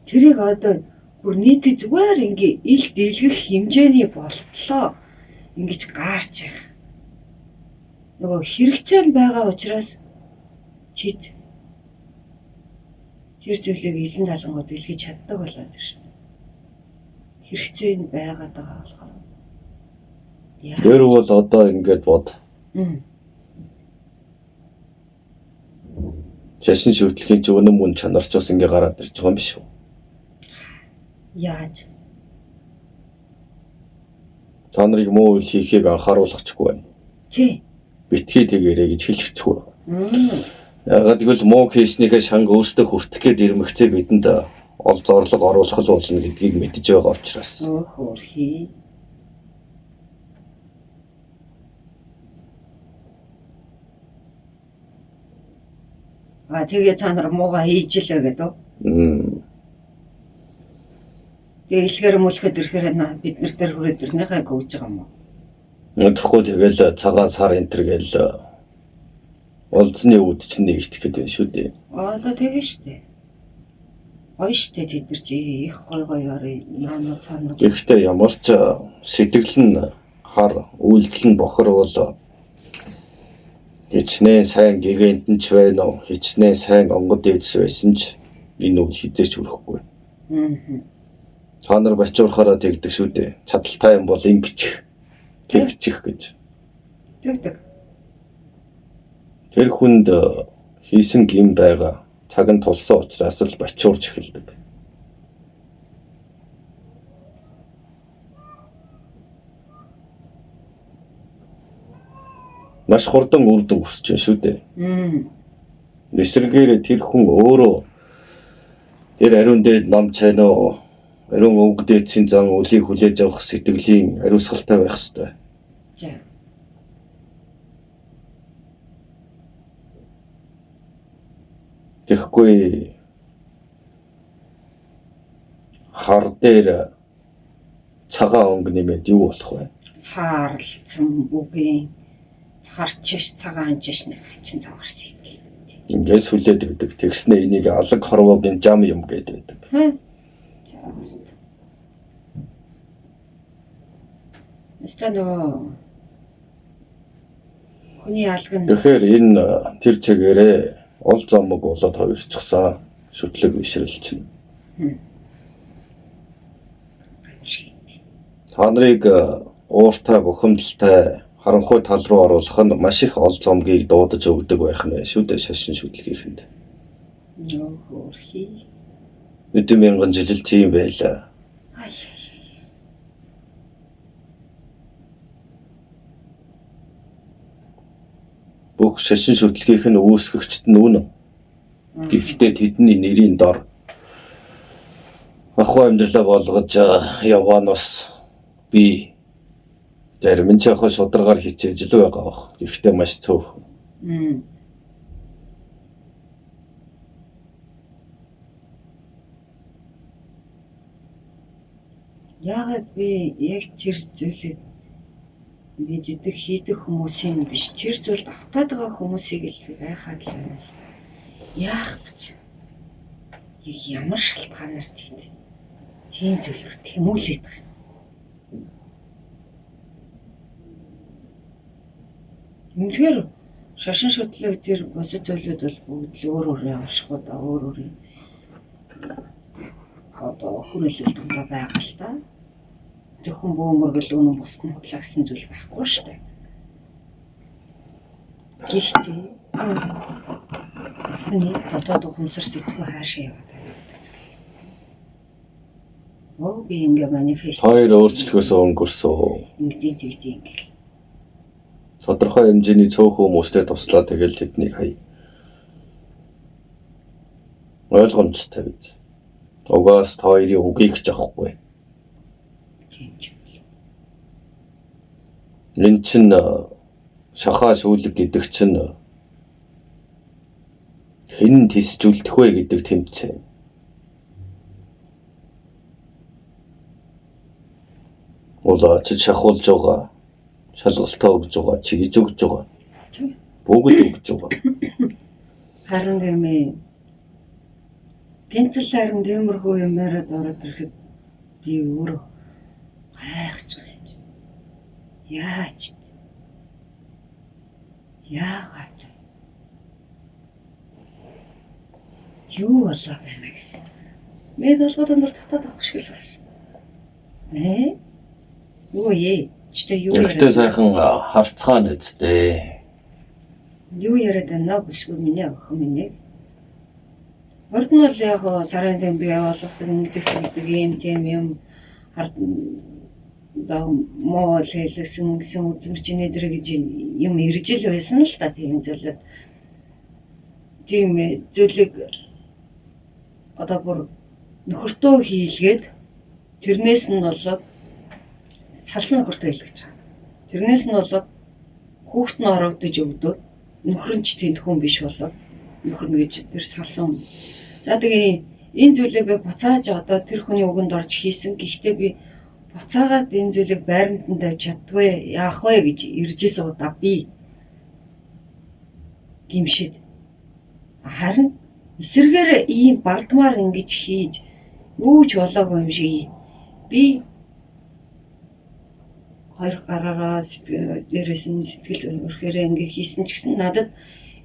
Тэрийг одоо бүр нийтээ зүгээр ингээ ил дийлгэх хэмжээний болтлоо ингэж гаарч явах. Нөгөө хэрэгцээ нь байгаа учраас тэд тэр зүйлийг илэн талангууд илгээж чаддаг болоод иршин. Хэрэгцээ нь байгаад байгаа болохоор. Тэр бол одоо ингээд бод. Шашин шүтлэгийн ч үнэн мөн чанарч бас ингээ гараад ирж байгаа юм биш үү? Яаж? Та нарыг муу үйл хийхийг анхааруулахчгүй байна. Тий. Битгий тэгэрэй гэж хэлэхчгүй. Яагаад гэвэл муу хийснийхээ шанг өөртөө хүртэх гээд ирмэгцээ бидэнд ол зорлого оруулах л болно гэдгийг мэдж байгаа учраас. Хөөрхий. А тэгээ та нар мууга хийж лээ гэдэг. Тэгээ илгээр мөлхөд ирэхээр бид нар дээр хүрээд ирнийхээ гүйж байгаа юм уу? Тэгэхгүй тэгэл цагаан сар энэ төр гээл олзны үд чинь нэгтгэх гээд байна шүү дээ. Одоо тэгээ штэ. Гоё штэ тэд нар чи их гой гоёор наана цаана. Гэхдээ ямар ч сэтгэл нь хар, үйлдэл нь бохор бол хичнээн сайн гигантэн ч байна уу, хичнээн сайн онгод дээдс байсан ч энэ үйл хизээч хүрэхгүй. Та нар бачуурхаараа тэгдэг шүү дээ. Чадaltaй юм бол ингэчих, тэгчих гэж. Тэгдэг. Тэр хүнд хийсэн гим байгаа. Цаг нь тулсан учраас л бачуурч эхэлдэг. Маш хурдан үр дүн хүсэж байна шүү дээ. Эсрэгээр тэр хүн өөрөө тэр ариун дээд ном чайн уу, ариун өвөг дээдсийн зан үлийг хүлээж авах сэтгэлийн ариусгалтай байх ёстой. За. Тэгэхгүй хар дээр цагаан өнгө нэмээд юу болох вэ? Цаарлцсан бүгийн харч ш цагаан жиш нэг хачин цаварсан юм л. Ингээд сүлээд өгдөг. Тэгснэ энийг алаг хорвоогийн жам юм гээд байдаг. Өстө нөгөө хүний алга нь. Тэгэхээр энэ тэр чигээрээ ол замаг болоод хоёрчсан шүтлэг бишрэл чинь. Та нарыг ууртай, бухимдалтай, харанхуй тал руу оруулах нь маш их ол зомгийг дуудаж өгдөг байх нь шүү дээ шашин шүтлгийнхэнд. Хөөрхий. Хэдэн мянган жил л тийм байлаа. Ай. Бүх шашин шүтлгийнх нь үүсгэгчд нь үнэн. Гэхдээ тэдний нэрийн дор махуу амьдралаа болгож яваа нь бас би зарим нь ч яг шударгаар хичээж л байгаа бах. Гэхдээ маш цөөхөн. Яагаад би яг тэр зүйлийг мэддэг хийдэг хүмүүсийн биш тэр зүйлд автаад байгаа хүмүүсийг л би гайхаад л байна. Яах гэж яг ямар шалтгаанаар тийд тийм зүйлээр тэмүүлээд байгаа юм. Үнэхээр шашин шүтлэг тэр бусад зүйлүүд бол бүгд л өөр өөр оршихуйдаа өөр өөр одоо хүрээлэл дундаа байгаа л та. Зөвхөн бөөмөргөл үнэн бусд нь худлаа гэсэн зүйл байхгүй шүү дээ. Гэхдээ нэг болоод ухамсар сэтгүү хаашаа яваад байна гэдэг зүйл. Оо би ингээ манифест Хоёр өөрчлөхөөс өнгөрсөн. Ингэдийн тэгдийн ингээл. Тодорхой хэмжээний цөөхөн хүмүүстэй туслаа тэгэл тэднийг хай. Ойлгомжтой биз. Угаас та хоёрын үгийг ч авахгүй. Тийм ч юм. Энэ чинь шахаа шүүлэг гэдэг чинь хэн тисжүүлдэх вэ гэдэг тэмцээн. Уул очиж шахуулж байгаа, шалгалтаа өгж байгаа, чигж өгж байгаа. Бүгд өгж байгаа. Харин тийм ээ. Гинцэл харин тиймэрхүү юм яриад ороод ирэхэд би өөрөө гайхаж байгаа юм. Яаж? Яагаад? Юу болоод байна гэсэн. Мэд болгоод өндөр татаад авах шиг л болсон. Юу ээ? Чтэй юу яриад? Гэхдээ сайхан харцгаана үсттэй. Юу яриад байна бүшгүй миний охин минь. Урд нь бол яг сарын дэм би болгодог ингэдэг тэгдэг ийм тийм юм хард муу хэлсэн гэсэн үзмэрч инээдэр гэж юм ирж л байсан л та тийм зүйлүүд. Тийм зүйлийг одоо бүр нөхөртөө хийлгээд тэрнээс нь болоод салсан нөхөртөө хийлгэж байгаа. Тэрнээс нь болоод хүүхэд нь орогдож өвдөөд нөхөр нь ч тэнд хүн биш болоод нөхөр нь гэж тэр салсан. За тэгээ энэ зүйлийг би буцааж одоо тэр хүний үгэнд орж хийсэн. Гэхдээ би буцаагаад энэ зүйлийг байранд нь тавьж чаддгүй яах вэ гэж ирж исэн удаа би гимшид. Харин эсрэгээр ийм бардмаар ингэж хийж юу ч болоогүй юм шиг би хоёр гараараа дээрээс нь сэтгэл өрхөөрөө ингэ хийсэн ч гэсэн надад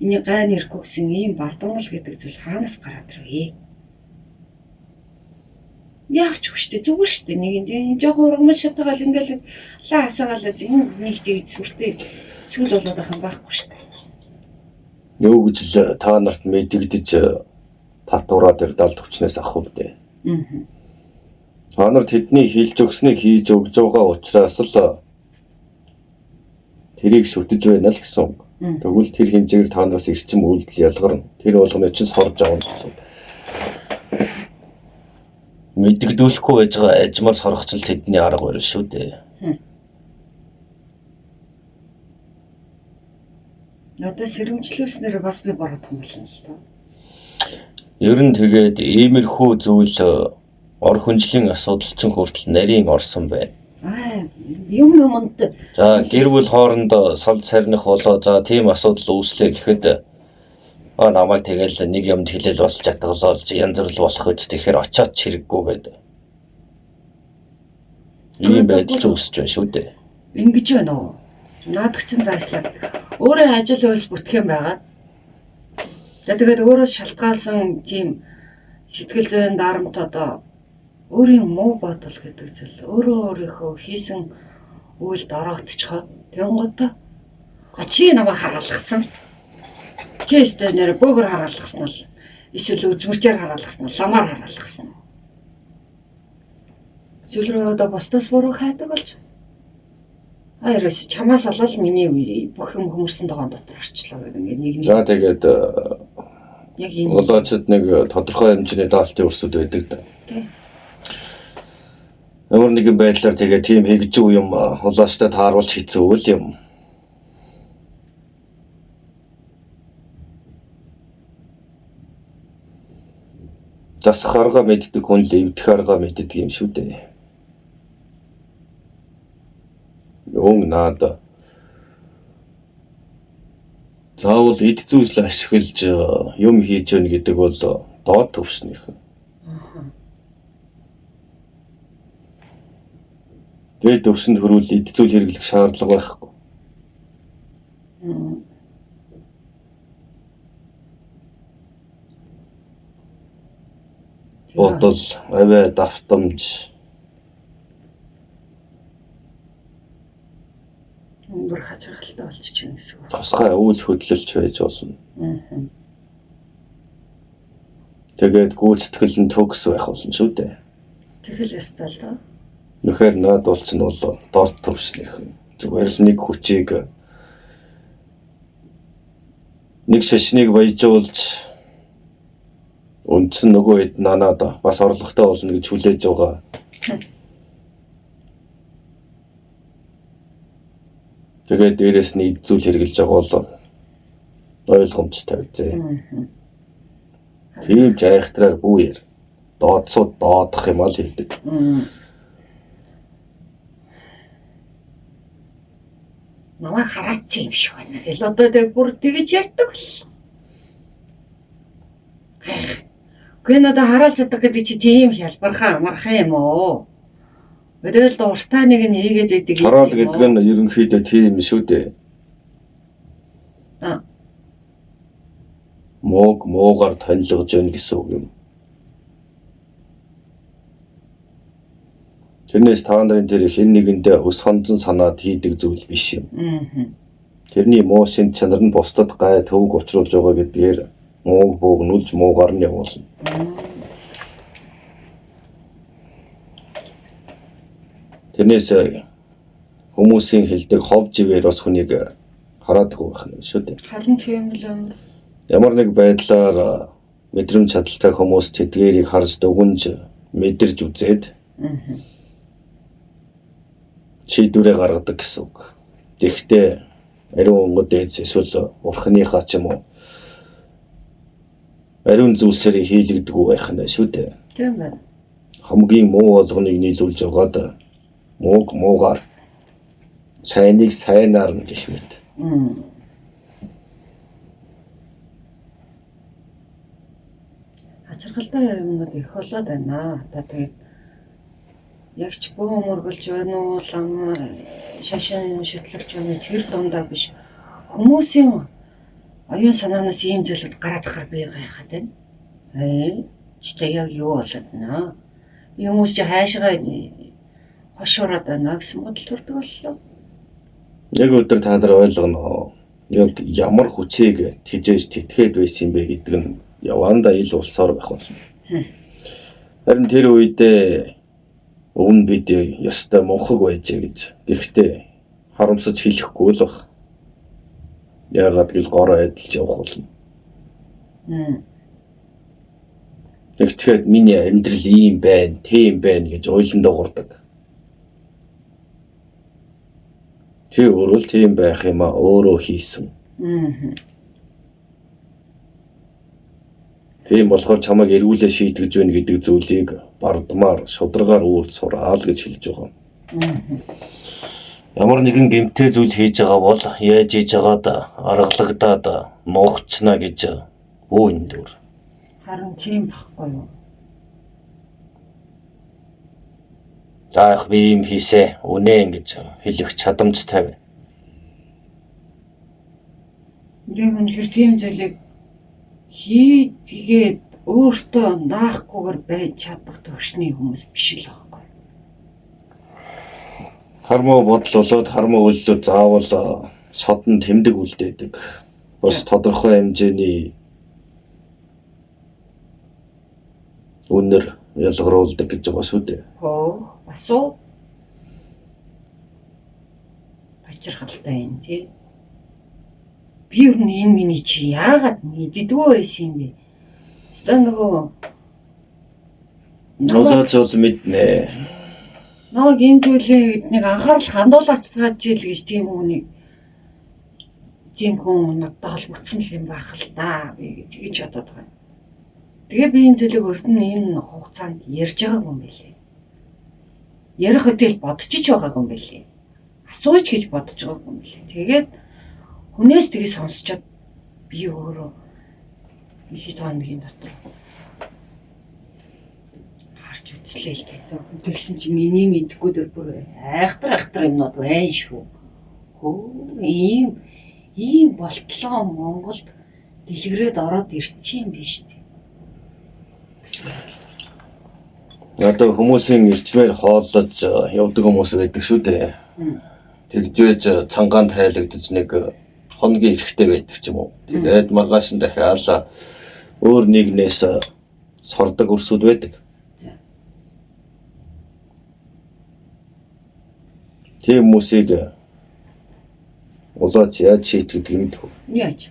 энийг гайн ирэхгүй гэсэн ийм бардамнал гэдэг зүйл хаанаас гараад ирвэ? Яах ч үгүй штэ зүгээр штэ нэг юм жоохон ургамал шатгаал ингээл лаа асаагаал энэ нэг тийм сүртэй сүүл болоод байх юм байхгүй штэ. Юу гэж л та нарт мэдэгдэж татвараа тэр далд хүчнээс авах вэ? Та нар тэдний хэлж өгснийг хийж өгж байгаа учраас л тэрийг шүтэж байна л гэсэн үг. Тэгвэл тэр хэмжээгээр та нараас эрчим үйлдэл ялгарна. Тэр болгоно чинь сорж авна гэсэн үг. Мэдэгдүүлэхгүй байж байгаа ажмаар сорох ч л тэдний арга барил шүү дээ. Надад сэрэмжлүүлснээр бас би бороод болно л доо. Ер нь тэгээд иймэрхүү зүйл ор хүнжлийн асуудал чинь хүртэл нарийн орсон байна. Аа юм юмд. За гэр бүл хоорондоо сол сарних болоо за тийм асуудал үүслээ гэхэд намайг тэгэл нэг юмд хэлэл болж чадгалаа янз бүр болох үст тэгэхээр очиод ч хэрэггүй гэдэг. Ийм байдал ч үүсэж байна шүү дээ. Ингэж байна уу? Наадах чинь заашлаад өөрөө ажил үйлс бүтгэн байгаа. За тэгээд өөрөө шалтгаалсан тийм сэтгэл зүйн дарамт одоо өөрийн муу бодол гэдэг зүйл өөрөө өөрийнхөө хийсэн үйлд ороогдчиход тэнгуутаа а чи намайг хараалгасан. Чи өстой нэр бөөгөр хараалгасан бол эсвэл үзмэрчээр хараалгасан уу, ламаар хараалгасан уу? Эсвэл рүү одоо бусдаас буруу хайдаг болж А ерөөс чамаас олол миний бүх юм хөмөрсөн тогоон дотор орчлоо гэдэг ингээд нэг нэг. За тэгээд яг ийм улаачд нэг тодорхой хэмжээний даалтын өрсөд байдаг да. Тий. Ямар нэгэн байдлаар тэгээ тийм хэгжүү юм улаачтай тааруулж хэцүү л юм. Засах арга мэддэг хүн л эвдэх арга мэддэг юм шүү дээ. Өн наад заавал эд зүйлс ашиглаж юм хийж гэнэ гэдэг бол доод төвшнийх. Дээд төвшөнд хөрвөл эд зүйл хэрэглэх шаардлага байхгүй. Бодол, авиа, давтамж бүр хачирхалтай болчих чинь гэсэн үг. Тусгай үйл хөдлөлч байж болно. Тэгээд гүйцэтгэл нь төгс байх болно шүү дээ. Тэгэл ёстой л доо. Үнэхээр наад бол чинь бол дорд төвшнийх. Зүгээр л нэг хүчийг нэг шашныг баяжуулж үндсэн нөгөө хэд нанаад бас орлоготой болно гэж хүлээж байгаа. Тэгээд дээрээс нь эд зүйл хэрэглэж байгаа бол ойлгомжтой үзье. Тийм ч айхтраар бүү яар. Дооцууд доодох юм ал хийдэг. Намайг хараацсан юм шиг байна. Тэгэл одоо тэг бүр тэгэж ярьдаг л. Үгүй надад хараалж чадах гэдэг чи тийм хялбархан амархан юм уу? Тэгэл дуртай нэг нь хийгээд идэг юм. Хараал гэдэг нь ерөнхийдөө тийм шүү дээ. Аа. Мууг муугаар танилгаж байна гэсэн үг юм. Тэрнээс та нарын тэр хэн нэгэндээ өс хонзон санаад хийдэг зүйл биш юм. Тэрний муу шинж чанар нь бусдад гай төвөг учруулж байгаа гэдгээр мууг буугнуулж муугаар нь явуулна. Тэрнээс хүмүүсийн хэлдэг хов живээр бас хүнийг хараадаггүй байх нь шүү дээ. Харин тийм л юм. Ямар нэг байдлаар мэдрэмж чадалтай хүмүүс тэдгээрийг харж дүгнж мэдэрч үзээд шийдвэрээ гаргадаг гэсэн үг. Тэгэхдээ ариун онгод дээдс эсвэл бурхныхаа ч юм уу ариун зүйлсээр хийлэгдэггүй байх нь шүү дээ. Тийм байна. Хамгийн муу болгоныг нийлүүлж байгаад мууг муугаар сайныг сайнаар нь гэх мэт. Хачирхалтай юмнууд их болоод байна. Одоо тэгээд яг ч бөө мөргөлж байна уу, лам шашин шүтлэгч байна уу, тэр дундаа биш. Хүмүүсийн оюун санаанаас ийм зүйлүүд гараад ахаар би гайхаад байна. Чи яг юу болоод байна? Хүмүүс чи хайшгаа хошуураад байна гэсэн бодол төрдөг боллоо. Яг өдөр та нар ойлгоно. Яг ямар хүчийг тэжээж тэтгээд байсан юм бэ гэдэг нь явандаа ил улсаар байх болно. Харин тэр үедээ өмнө бид ёстой мунхаг байжээ гэж. Гэхдээ харамсаж хэлэхгүй л баг. Яагаад гэвэл гороо адилж явах болно. Тэгчгээд миний амьдрал ийм байна, тийм байна гэж уйлан дуугардаг. Чи өөрөө л тийм байх юм а өөрөө хийсэн. Тийм болохоор чамайг эргүүлээ шийтгэж байна гэдэг зүйлийг бардмаар, шударгаар үүрд сураал гэж хэлж байгаа. Ямар нэгэн гэмтэй зүйл хийж байгаа бол яаж хийж байгаад аргалагдаад нуугчна гэж бүү энэ дүр. Харин тийм байхгүй юу? За яг би юм хийсэ үнэн гэж хэлэх чадамжтай байна. Яг үнэхээр тийм зүйлийг хийгээд өөртөө наахгүйгээр байж чадах төвшний хүмүүс биш л байхгүй. Хармуу бодол болоод хармуу үйлдэл заавал содон тэмдэг үлдээдэг. Бас тодорхой хэмжээний үнэр ялгаруулдаг гэж байгаа шүү дээ. Хөө, бас уу. Хоцорхолтой юм тий. Би ер нь энэ миний чи яагаад мэддэггүй байсан юм бэ? Өстой нөгөө Нулаач бол мэднэ. Намайг энэ зүйлийг нэг анхаарал хандуулаач жил гэж тийм хүний тийм хүн надтай холбогдсон л юм байх л да. Би тэгэж бодоод байгаа юм. Тэгээ би энэ зүйлийг урд нь энэ хугацаанд ярьж байгаагүй юм билээ. Ярих үтэл бодож ч байгаагүй юм билээ. Асууж гэж бодож байгаагүй юм билээ. Тэгээд хүнээс тэгээ сонсчод би өөрөө хэд хоногийн дотор харж үзлээ л дээ. Тэгсэн чи миний мэдхгүй дөр бүр айхтар айхтар юмнууд байна шүү. Хөө ийм болтлоо Монголд дэлгэрээд ороод ирсэн юм биш үү? Одоо хүмүүсийн эрчмээр хооллож явдаг хүмүүс байдаг шүү дээ. Тэгж байж цангаанд хайлагдаж нэг хоногийн эрэхтэй байдаг ч юм уу. Тэгээд маргааш нь дахиад өөр нэгнээс сордог өрсүүд байдаг. Тийм хүмүүсийг улаач яаж шийтгэдэг юм бэ? Яаж?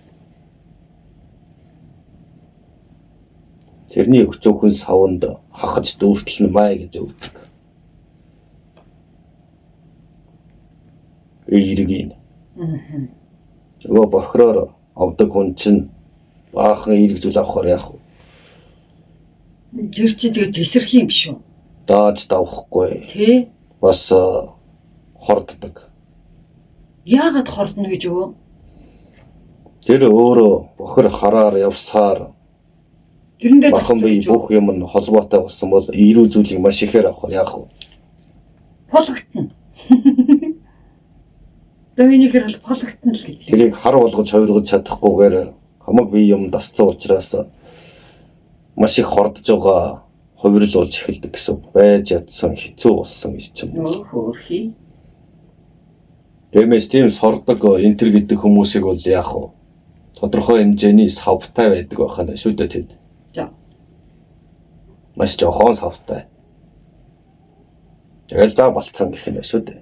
Тэрний өчөөхөн савнд хахаж дүүртэл нь май гэж өгдөг. Эергийн. Нөгөө бохроор авдаг хүн чинь баахан эерэг зүйл авахар яах вэ? Тэр чи тэгээ тесрэх юм биш үү? Дааж давхгүй. Тэ? Бас хорддог. Яагаад хордно гэж өө? Тэр өөрөө бохор хараар явсаар Тэрэндээ бахан бие бүх юм нь холбоотой болсон бол эрүү зүйлийг маш ихээр авах яах вэ? Пологтно. Дэминийхэр бол пологтно л гэдэг. Тэрийг хар болгож хувиргаж чадахгүйгээр хамаг бие юм дасцсан учраас маш их хордож байгаа хувирал болж эхэлдэг гэсэн. Байж ядсан хэцүү болсон гэж юм. Нөө хөөрхий. Тиймээс тийм сордог энтер гэдэг хүмүүсийг бол яах вэ? Тодорхой хэмжээний савтай байдаг байх нь шүү дээ тэд. За. Маш жохон савтай. Тэгэл за болцсон гэх юм шүү дээ.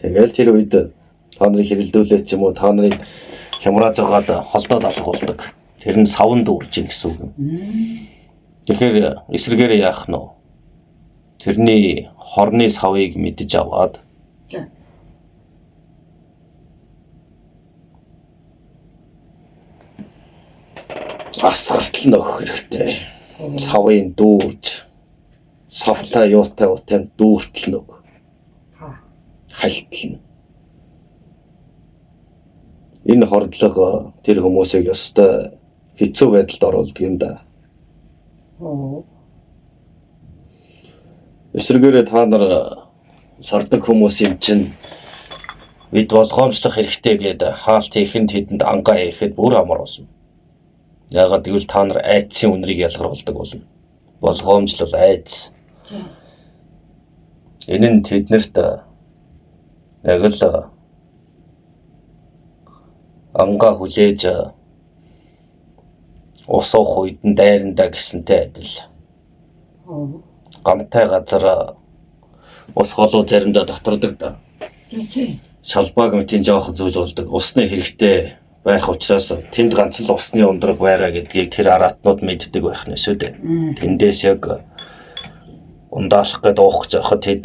Тэгэл тэр үед та нарыг хэрэлдүүлээд ч юм уу та нарыг хямрааж байгаад холдоод алгуулдаг. Тэр нь савнд үрж ийн гэсэн үг юм. Тэгэхээр эсрэгээр яах нь вэ? Тэрний хорны савыг мэдэж аваад За. Асгартал нь өгөх хэрэгтэй. Савын дүүрж савтай юутай утай дүүртэл нь өг. Хальтал нь. Энэ хордлого тэр хүмүүсийг ёстой хэцүү байдалд оруулдаг юм да. Эсрэгээрээ та нар сордог хүмүүс юм чинь бид болгоомжлох хэрэгтэй гээд хаалт хийхэд тэдэнд ангаа хийхэд бүр амар болно. Яагаад гэвэл та нар айдсын үнэрийг ялгаруулдаг болно. Болгоомжлол айдас. Энэ нь тэднэрт яг л ангаа хүлээж ус уух үед нь дайрандаа гэсэнтэй адил. Гамтай газар ус холуу заримдаа дотордог да. Шалбааг мэтийн жоохон зүйл болдог. Усны хэрэгтэй байх учраас тэнд ганц л усны ундраг байгаа гэдгийг тэр араатнууд мэддэг байх нь шүү дээ. Тэндээс яг ундаалах гээд уух гэж байхад тэд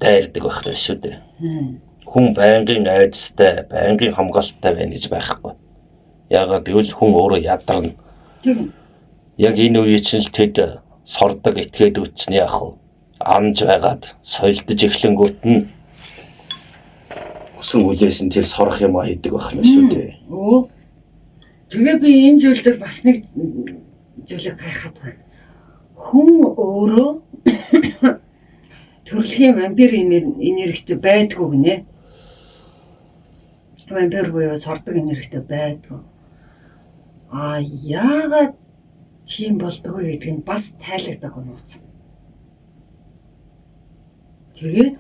дайрдаг байх нь шүү дээ. Хүн байнгын айдастай, байнгын хамгаалттай байна гэж байхгүй. Яагаад гэвэл хүн өөрөө ядарна. Яг энэ үеийн чинь л тэд сордог этгээд үтсэн яах вэ? Амж байгаад соёлдож эхлэнгүүт нь хүсэн хүлээсэн тэр сорох юм а хийдэг байх нь шүү дээ. Өө. Тэгээ би энэ зүйл дээр бас нэг зүйлийг гайхаад байна. Хүн өөрөө төрөлхийн вампир энергитэй байдгүй гинэ. Вампир буюу сордог энергитэй байдгүй. А яагаад тийм болдгоо гэдг нь бас тайлагдаагүй нууц. Тэгээд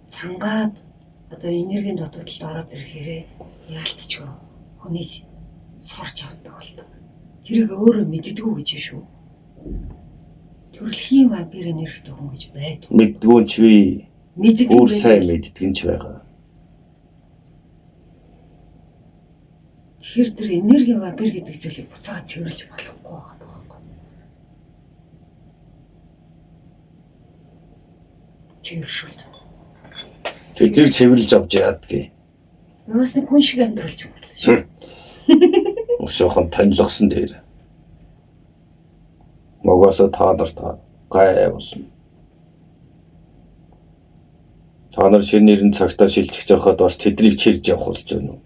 цангаад одоо энергийн дутагдалд ороод ирэхээрээ яалтчгүй хүнээс сорж авдаг болдог. Тэрийг өөрөө мэддэггүй гэж шүү. Төрөлхийн вампир энергитэй хүн гэж байдгүй. Мэддэггүй ч би. Мэддэг Өөр сайн мэддэг нь ч байгаа. Тэгэхээр тэр энергийн вампир гэдэг зүйлийг буцаага цэвэрлж болохгүй байгаа байхгүй. Цэвэршүүл. Тэднийг цэвэрлж авч яадгийг. Юус нэг хүн шиг амьдруулж болно шүү. Өсөөхөн танилгасан дээр. Могоосоо та нарт гай болно. Та нар шинэ нэрэн цагтаа шилжих байхад бас тэднийг чирж явах болж байна уу?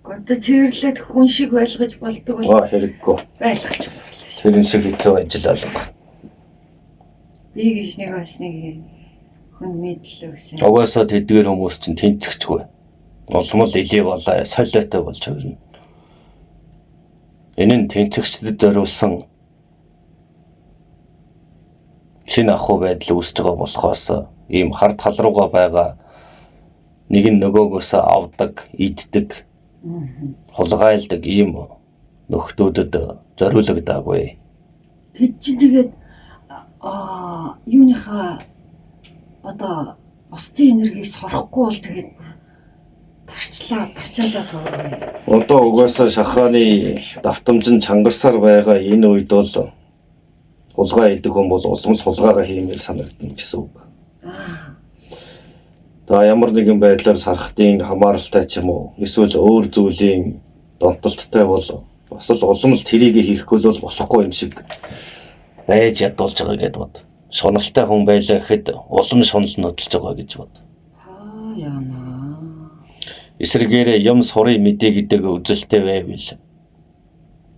Одоо цэвэрлээд хүн шиг байлгаж болдог бол Аа хэрэггүй. Байлгаж болно. Тэрэн шиг хэцүү ажил алга. Би гэж нэг бас нэг хүн мэдлээ гэсэн. Угаасаа тэдгээр хүмүүс чинь тэнцэгчгүй. Улам л илээ болоо солиотой болж хувирна. Энэ нь тэнцэгчдэд зориулсан шинэ ахуй байдал үүсэж байгаа болохоос ийм хар тал руугаа байгаа нэг нь нөгөөгөөсөө авдаг, иддэг, хулгайлдаг ийм нөхдүүдэд зориулагдаагүй. Тэд чинь тэгээд юуныхаа одоо бусдын энергийг сорохгүй бол тэгээд бүр тарчлаа, тачаадаа бүр. Одоо угаасаа шахааны давтамж нь чангарсаар байгаа энэ үед бол хулгай идэх хүн бол улам л хулгайгаа хиймээр санагдана гэсэн үг. За ямар нэгэн байдлаар сархтын хамааралтай ч юм уу эсвэл өөр зүйлийн донтолттой бол бас л улам л тэрийг хийхгүй бол болохгүй юм шиг байж ядуулж байгаа гэдээ бод. Шуналтай хүн байлаа гэхэд улам шунал нөдөлж байгаа гэж бод. Аа яана. Эсвэргээрээ юм сурыг мэдээ гэдэг үзэлтэй байвал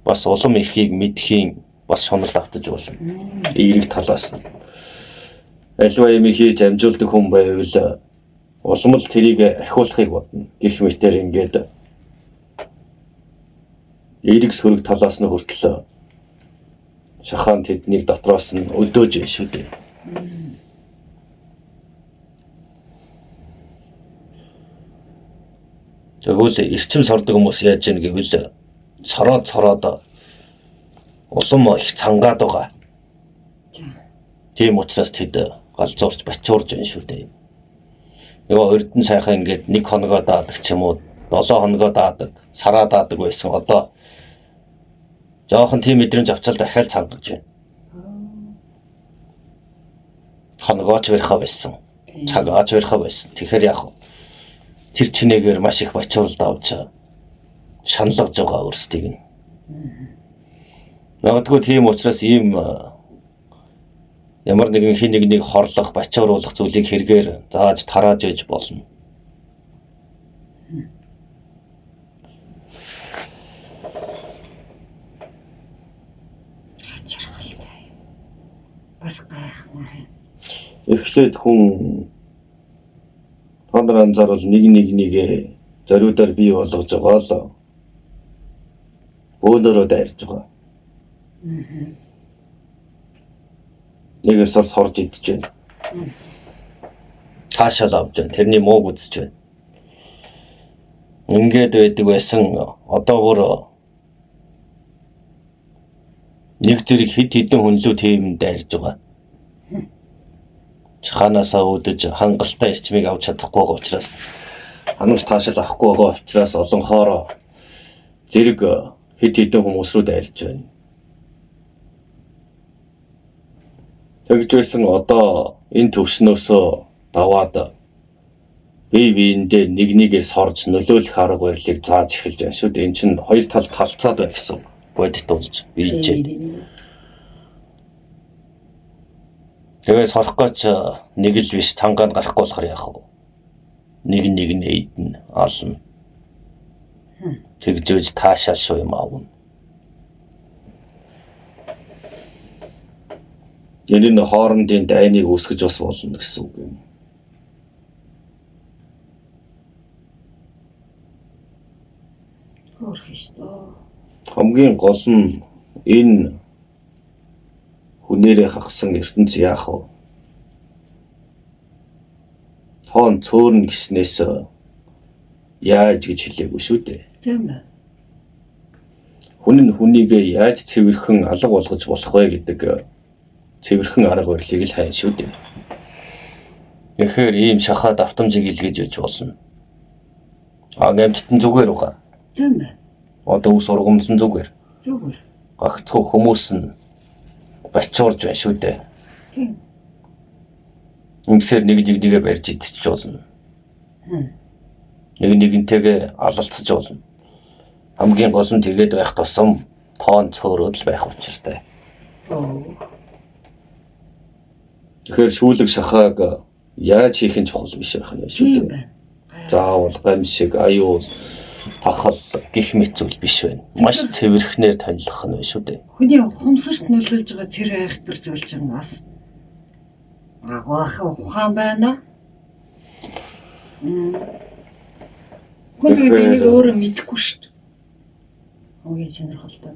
бас улам ихийг мэдхийн бас шунал автаж болно. Эерэг талаас нь. Альва юм хийж амжуулдаг хүн байвал улам л тэрийг ахиулахыг бодно. Гэх мэтээр ингээд эерэг сөрөг талаас нь хүртэл шахаан тэднийг дотроос нь өдөөж байна шүү дээ. Тэгвэл эрчим сордог хүмүүс яаж яах гэвэл цороод улам их цангаад байгаа. Тийм учраас тэд галзуурч бачуурж байна шүү дээ. Нөгөө урд нь сайхан ингээд 1 хоногоо даадаг ч юм уу 7 хоногоо даадаг, сараа даадаг байсан. Одоо жоохон тийм мэдрэмж авчаал дахиад цангаж байна. Хоногооч барихаа байсан. Цагаач барихаа байсан. Тэгэхээр яг тэр чинээгээр маш их бачууралд авч шаналгаж байгаа өөрсдийг нь. Магадгүй тийм учраас ийм ямар нэгэн хин нэгнийг хорлох, бачууруулах зүйлийг хэрэгээр зааж тарааж ээж болно. Хачирхалтай юм. Бас гайхмаар юм. Эхлээд хүн та нар анзаарвал нэг нэгээ зориудаар бий болгож байгаа л бөөнөрөө дайрж байгаа. Нэг ёсоор сорж идэж байна. Таашаал авч байна. Тэрний мууг үзэж байна. Ингээд байдаг байсан. Одоо бүр нэг зэрэг хэд хэдэн хүн лүү тийм дайрж байгаа. Ханаасаа үүдэж хангалттай эрчмийг авч чадахгүй байгаа учраас ханамж таашаал авахгүй байгаа учраас олонхоороо зэрэг хэд хэдэн хүмүүс рүү дайрж байна. Тэгж байсан одоо энэ төвшнөөсөө даваад бие биендээ нэг нэгээ сорж нөлөөлөх арга барилыг зааж эхэлж байна шүү дээ. Энэ чинь хоёр тал талцаад байна гэсэн бодит болж биежээ. Тэгээ сорох гэж нэг л биш цангаанд гарахгүй болохоор яах вэ? Нэг нэг нь эдэн ална. Тэгж үж таашаал шуу юм аавна. Энэ нь хоорондын дайныг үүсгэж бас болно гэсэн үг юм. Хөөх ёстой. Хамгийн гол нь энэ хүнээрээ хагсан ертөнц яах вэ? Тоон цөөрнө гэснээс яаж гэж хэлээгүй шүү дээ. Тийм ээ. Хүн нь хүнийгээ яаж цэвэрхэн алга болгож болох вэ гэдэг цэвэрхэн арга барилыг л хайн шүү дээ. Тэгэхээр ийм шахаа давтамжийг илгээж байж болно. А амьтд нь зүгээр байгаа. Тийм ээ. Одоо ус ургамлан зүгээр. Зүгээр. Гагцхүү хүмүүс нь бачуурж байна шүү дээ. Тийм. Ингэсээр нэг нэгээ барьж идчих болно. Нэг нэгнтэйгээ алалцаж болно. Хамгийн гол нь тэгээд байх тусам тоон цөөрөөд л байх учиртай. Тэгэхээр шүүлэг шахааг яаж хийх нь чухал биш байх нь шүү Тийм дээ. байна. Заавал гамшиг, аюул, тахал гих мэт зүйл биш байна. Маш цэвэрхнээр танилцах нь байна шүү дээ. Хүний ухамсарт нөлөөлж байгаа тэр айхтар зүйл чинь бас агаахан ухаан байна. Хүн тэгээд энийг өөрөө мэдэхгүй шүү дээ. Хамгийн сонирхолтой.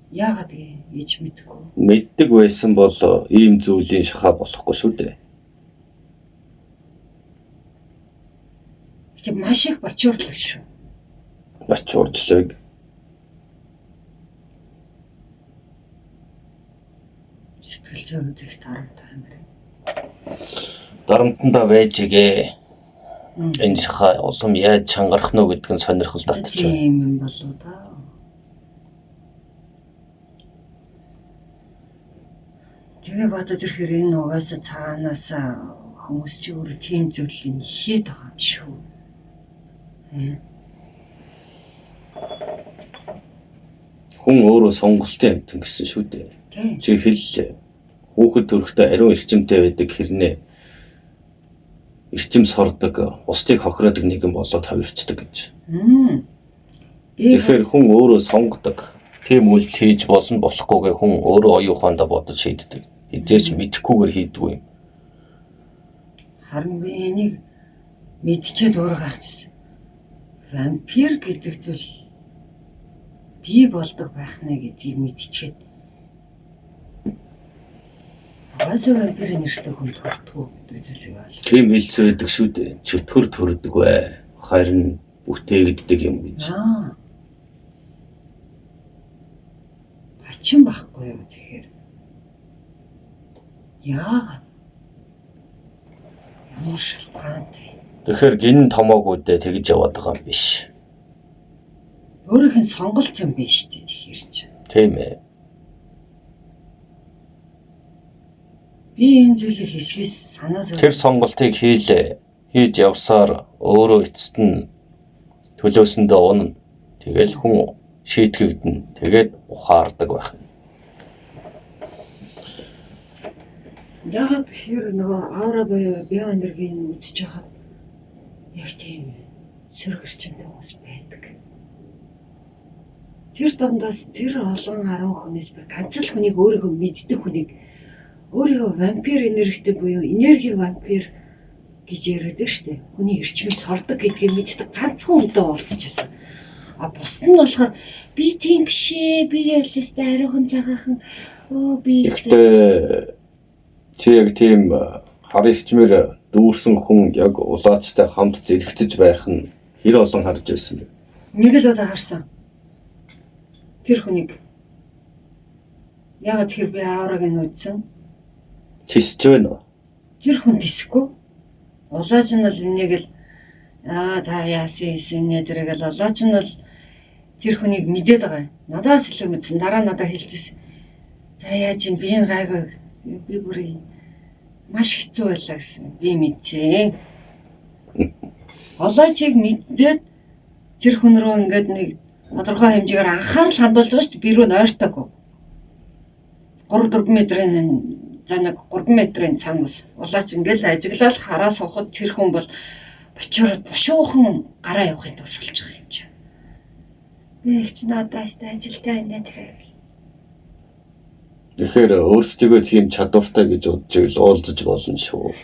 Яагаад гэж мэдэхгүй. Мэддэг байсан бол ийм зүйлийн шахаа болохгүй шүү дээ. Тэгэхээр маш их бачуурлаг шүү. Бачуурчлаг. Сэтгэл зүйн их дарамт амир. Дарамтандаа байж игээ. Энэ шахаа улам яаж чангарах нь гэдэг нь сонирхол татчих байна. Тийм юм болоо да. Тэгээ бодож ирэхээр энэ угаасаа цаанаас хүмүүс чи өөрөө тийм зүйлийг хийгээд байгаа юм шүү. Хүн өөрөө сонголтын амьтан гэсэн шүү дээ. Тийм. Чи хэллээ. Хүүхэд төрөхдөө ариун эрчимтэй байдаг хэрнээ эрчим сордог, бусдыг хохироодог нэгэн болоод хавирчдаг гэж. Би Тэгэхээр хүн өөрөө сонгодог. Тийм үйлдэл хийж болно болохгүйгээ хүн өөрөө оюун ухаандаа бодож шийддэг. Хэзээ ч мэдэхгүйгээр хийдэггүй юм. Харин би энийг мэдчихэд өөрөө гарчсан. Вампир гэдэг зүйл бий болдог байх нэ гэдгийг мэдчихэд угаасаа вампирын нэртэй хүн төрдгөө гэдэг зүйл юу аа. Тийм хэлцээ байдаг шүү дээ. Чөтгөр төрдөг бай. Харин бүтээгддэг юм гэж. Аа. Хачин байхгүй юу тэгэхээр. Яагаад? Ямар шалтгаантай? Тэгэхээр гин томоогүйдээ тэгж яваад байгаа юм биш. Өөрийнх нь сонголт юм биш үү тэгэхээр чи. Тийм ээ. Би энэ зүйлийг хэлэхээс санаа зов. Тэр сонголтыг хийлээ. Хийж явсаар өөрөө эцэст нь төлөөсөндөө унана. Тэгэл хүн шийтгэгдэнэ. Тэгээд ухаардаг байх. Яагаад гэхээр нөгөө аура буюу биоэнергийг үзэж байхад яг тийм сөрөг эрчимтэй хүмүүс байдаг. Тэр дундаас тэр олон 10 хүнээс би ганц л хүнийг өөрийгөө мэддэг хүнийг өөрийгөө вампир энергитэй буюу энерги вампир гэж яриад шүү дээ. Хүний эрчмийг сордог гэдгийг мэддэг ганцхан хүнтэй уулзчихсан. А бусд нь болохоор би тийм биш ээ. Би ялстай ариухан цагаахан өө би Гэхдээ чи яг тийм хар эрчмээр дүүрсэн хүн яг улаачтай хамт зэрэгцэж байх нь хэр олон харж байсан бэ? Нэг л удаа харсан. Тэр хүнийг. Яагаад тэгэхээр би аураг нь үзсэн. Тисч байна уу? Тэр хүн тисэхгүй. Улаач нь бол энийг л аа та яасан хийсэн нэ тэрэг л улаач нь бол тэр хүнийг мэдээд байгаа юм. Надаас илүү мэдсэн. Дараа надад хэлчихсэн. За яаж юм би энэ гайгүй би бүр маш хэцүү байлаа гэсэн. Би мэдсэн. Улаачийг мэдээд тэр хүн рүү ингээд нэг тодорхой хэмжээгээр анхаарал хандуулж байгаа шүү дээ. Би рүү нойртоогүй. 3-4 метрийн за нэг 3 метрийн цаанаас улаач ингээл ажиглал хараа суухад тэр хүн бол бочоор бушуухан гараа явахын тулж байгаа юм чи. Би их ч надаас ажилтаа инээ тэрэг. Тэгэхээр өөрсдийгөө тийм чадвартай гэж бодож ивэл уулзаж болно шүү.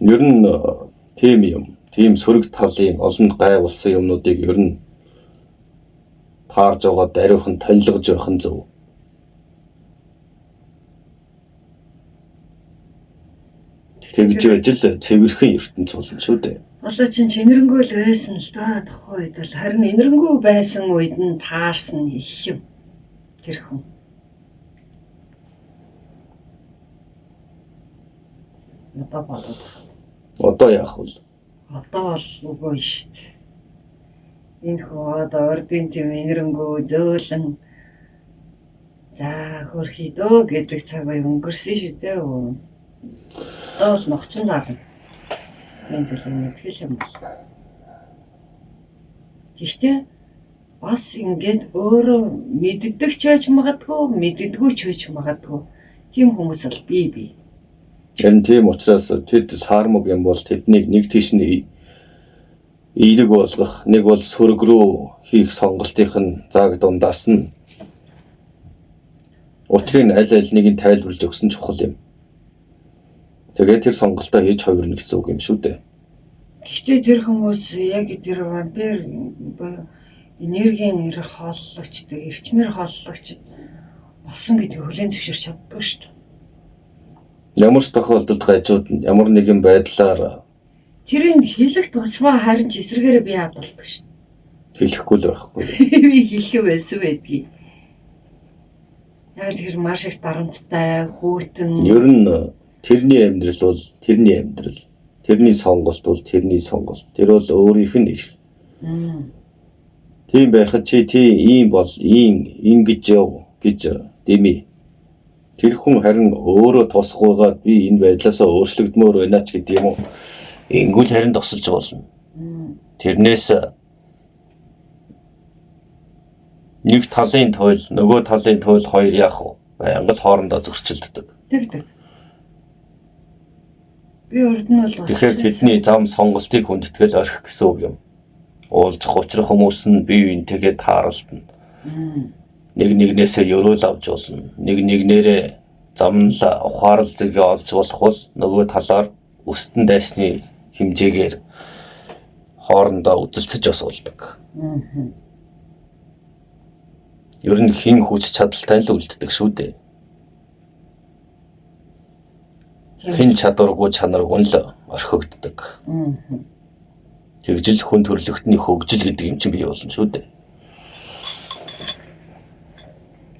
Ер нь тийм юм, тийм сөрөг талын олон гай болсон юмнуудыг ер нь таарж байгаа даруйхан танилгаж байх нь зөв. Тэгж байж л цэвэрхэн ертөнц болно шүү дээ. Одоо чинь чинэрэнгүй л байсан л да тухайн үед бол харин энэрэнгүй байсан үед нь таарсан их юм. Тэр хүн. Одоо бодоод байна. Одоо яах вэ? Одоо бол үгүй шүү дээ. Энэ хүн одоо ордын тийм инэрэнгүү зөөлөн за хөрхий дөө гэдэг цаг үе өнгөрсөн шүү дээ. Одоо бол нухчин дарна. Тийм зүйлийг мэдгэл юм бол. Гэхдээ бас ингээд өөрөө мэддэг ч байж магадгүй, мэддэггүй ч байж магадгүй. Тийм хүмүүс бол бий. Харин тийм учраас тэд саармаг юм бол тэднийг нэг тийш нь эерэг болгох, нэг бол сөрөг рүү хийх сонголтынх нь зааг дундаас нь учрыг аль аль нэг нь тайлбарлаж өгсөн чухал юм. Тэгээд тэр сонголтоо хийж хувирна гэсэн үг юм шүү дээ. Гэхдээ тэр хүмүүс яг тэр вампир буюу энергийн эрх хооллогчдог, эрчмээр хооллогчд болсон гэдгийг хүлээн зөвшөөрч чаддаггүй шүү дээ. Ямар ч тохиолдолд гажууд нь ямар нэгэн байдлаар Тэрийг хэлэх тусмаа харин ч эсрэгээрээ би хадгалдаг шүү дээ. хэлэхгүй л байхгүй. Би хэлэх байсан байдгийг. Яг тэр маш их дарамттай, хүүтэн. Ер нь тэрний амьдрал бол тэрний амьдрал. Тэрний сонголт бол тэрний сонголт. Тэр бол өөрийнх нь эрх. Тийм байхад чи тий ийм бол ийм ингэж яв гэж дэмий. Тэр хүн харин өөрөө тусгүйгаад би энэ байдлаасаа өөрчлөгдмөр байна ч гэдэг юм уу. Ингүүл харин тусалж болно. Тэрнээс нэг талын туйл, нөгөө талын туйл хоёр яах вэ? Байнга л хоорондоо зөрчилддөг. Тэг. Би урд нь бол Тэгэхээр тэдний зам сонголтыг хүндэтгэл орхих гэсэн үг юм. Уулзах учрах хүмүүс нь бие биентэйгээ тааралдана. Нэг нэгнээсээ өрөөл авч болно. Нэг нэгнээрээ замнал ухаарал зэрэг олж болох бол нөгөө талаар өстөн дайсны хэмжээгээр хоорондоо үзэлцэж бас болдог. Ер нь хэн хүч чадалтай л үлддэг шүү дээ. Хэн чадваргүй чанаргүй л орхигддог. Тэгжил хүн төрлөختний хөгжил гэдэг юм чинь бий болно шүү дээ.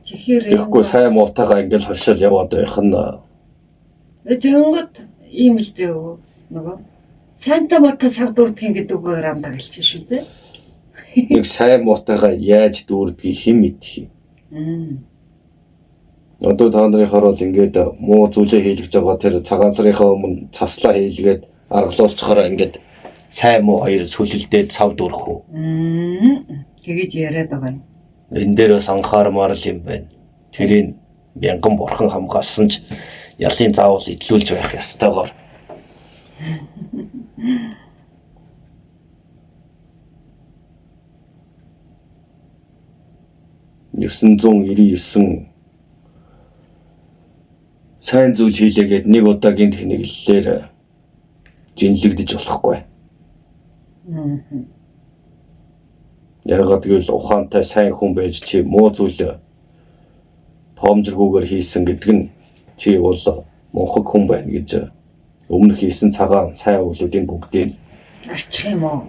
Тэгэхээр тэгэхгүй сайн муутайгаа ингээл холшол яваад байх нь. Тэгэнгүүт ийм л дээ нөгөө сайнтай муутай сав дүүрдгийг гэдэг үгээр ам тагалчих шүү дээ. Нэг сайн муутайгаа яаж дүүрдгийг хэн мэдэх юм. Одоо та нарынхаар бол ингээд муу зүйлээ хийлгэж байгаа тэр цагаан сарынхаа өмнө цаслаа хийлгээд аргалуулчихаараа ингээд сайн муу хоёр сүлэлдээд сав дүүрэх үү. Тэгэж яриад байгаа юм. Энэ дээр бас анхаармаар л юм байна. Тэрийг мянган бурхан хамгаалсан ч ялын заавал идлүүлж байх ёстойгоор. $999 сайн зүйл хийлээгээд нэг удаагийн тэнэглэлээр жинлэгдэж болохгүй. Яагаад гэвэл ухаантай сайн хүн байж чи муу зүйл тоомжиргүйгээр хийсэн гэдэг нь чи бол мунхаг хүн байна гэж өмнө хийсэн цагаан сайн үйлүүдийн бүгдийг арчих юм уу?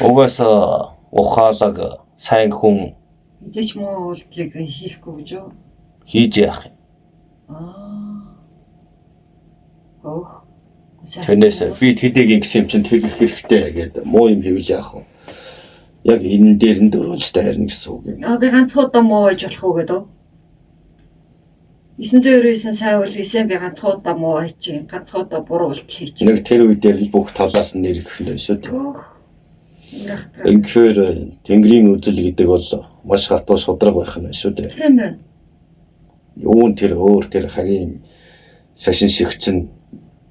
Угаасаа ухаалаг сайн хүн хэзээ ч муу үйлдэлийг хийхгүй гэж юу? Хийж яах юм? Өөх. Тэрнээс би тэдийг ингэсэн юм чинь тэгэх хэрэгтэй гэдэг муу юм хийвэл яах вэ? Яг энэ дээр нь дөрвөлж дайрна гэсэн үг юм. Би ганцхан удаа муу хийж болох уу гэдэг. 999 сайн үйл хийсэн би ганцхан удаа муу хийчих, ганцхан удаа буруу үйлдэл хийчих. Нэг тэр үе дээр л бүх талаас нь нэрэх нь шүү дээ. Ингэхээр Тэнгэрийн үзэл гэдэг бол маш хатуу шудраг байх нь шүү дээ. Тийм байна. Юун тэр өөр тэр харийн шашин шигчин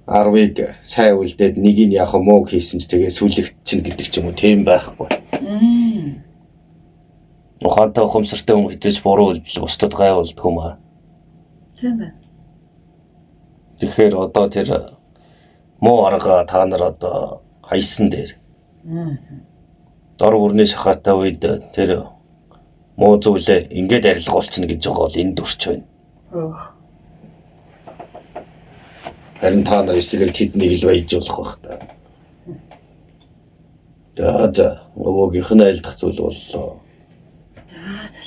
10-ыг сайн үлдээд нэгийг яах вэ муу хийсэн ч тэгээ сүлэгдчихнэ гэдэг ч юм уу тийм байхгүй. Ухаантай ухамсартай хүн хэзээ ч буруу үйлдэл бусдад гай болдгоо юм аа. Тийм байна. Тэгэхээр одоо тэр муу арга та нар одоо хайсан дээр. Дор бүрний шахаатай үед тэр муу зүйлээ ингээд арилга болчихно гэж байгаа бол энд өрч байна. Харин та нар эсрэгээр тэднийг л баяж болох байх та. За за өвөөгийнх нь айлдах зүйл боллоо. За.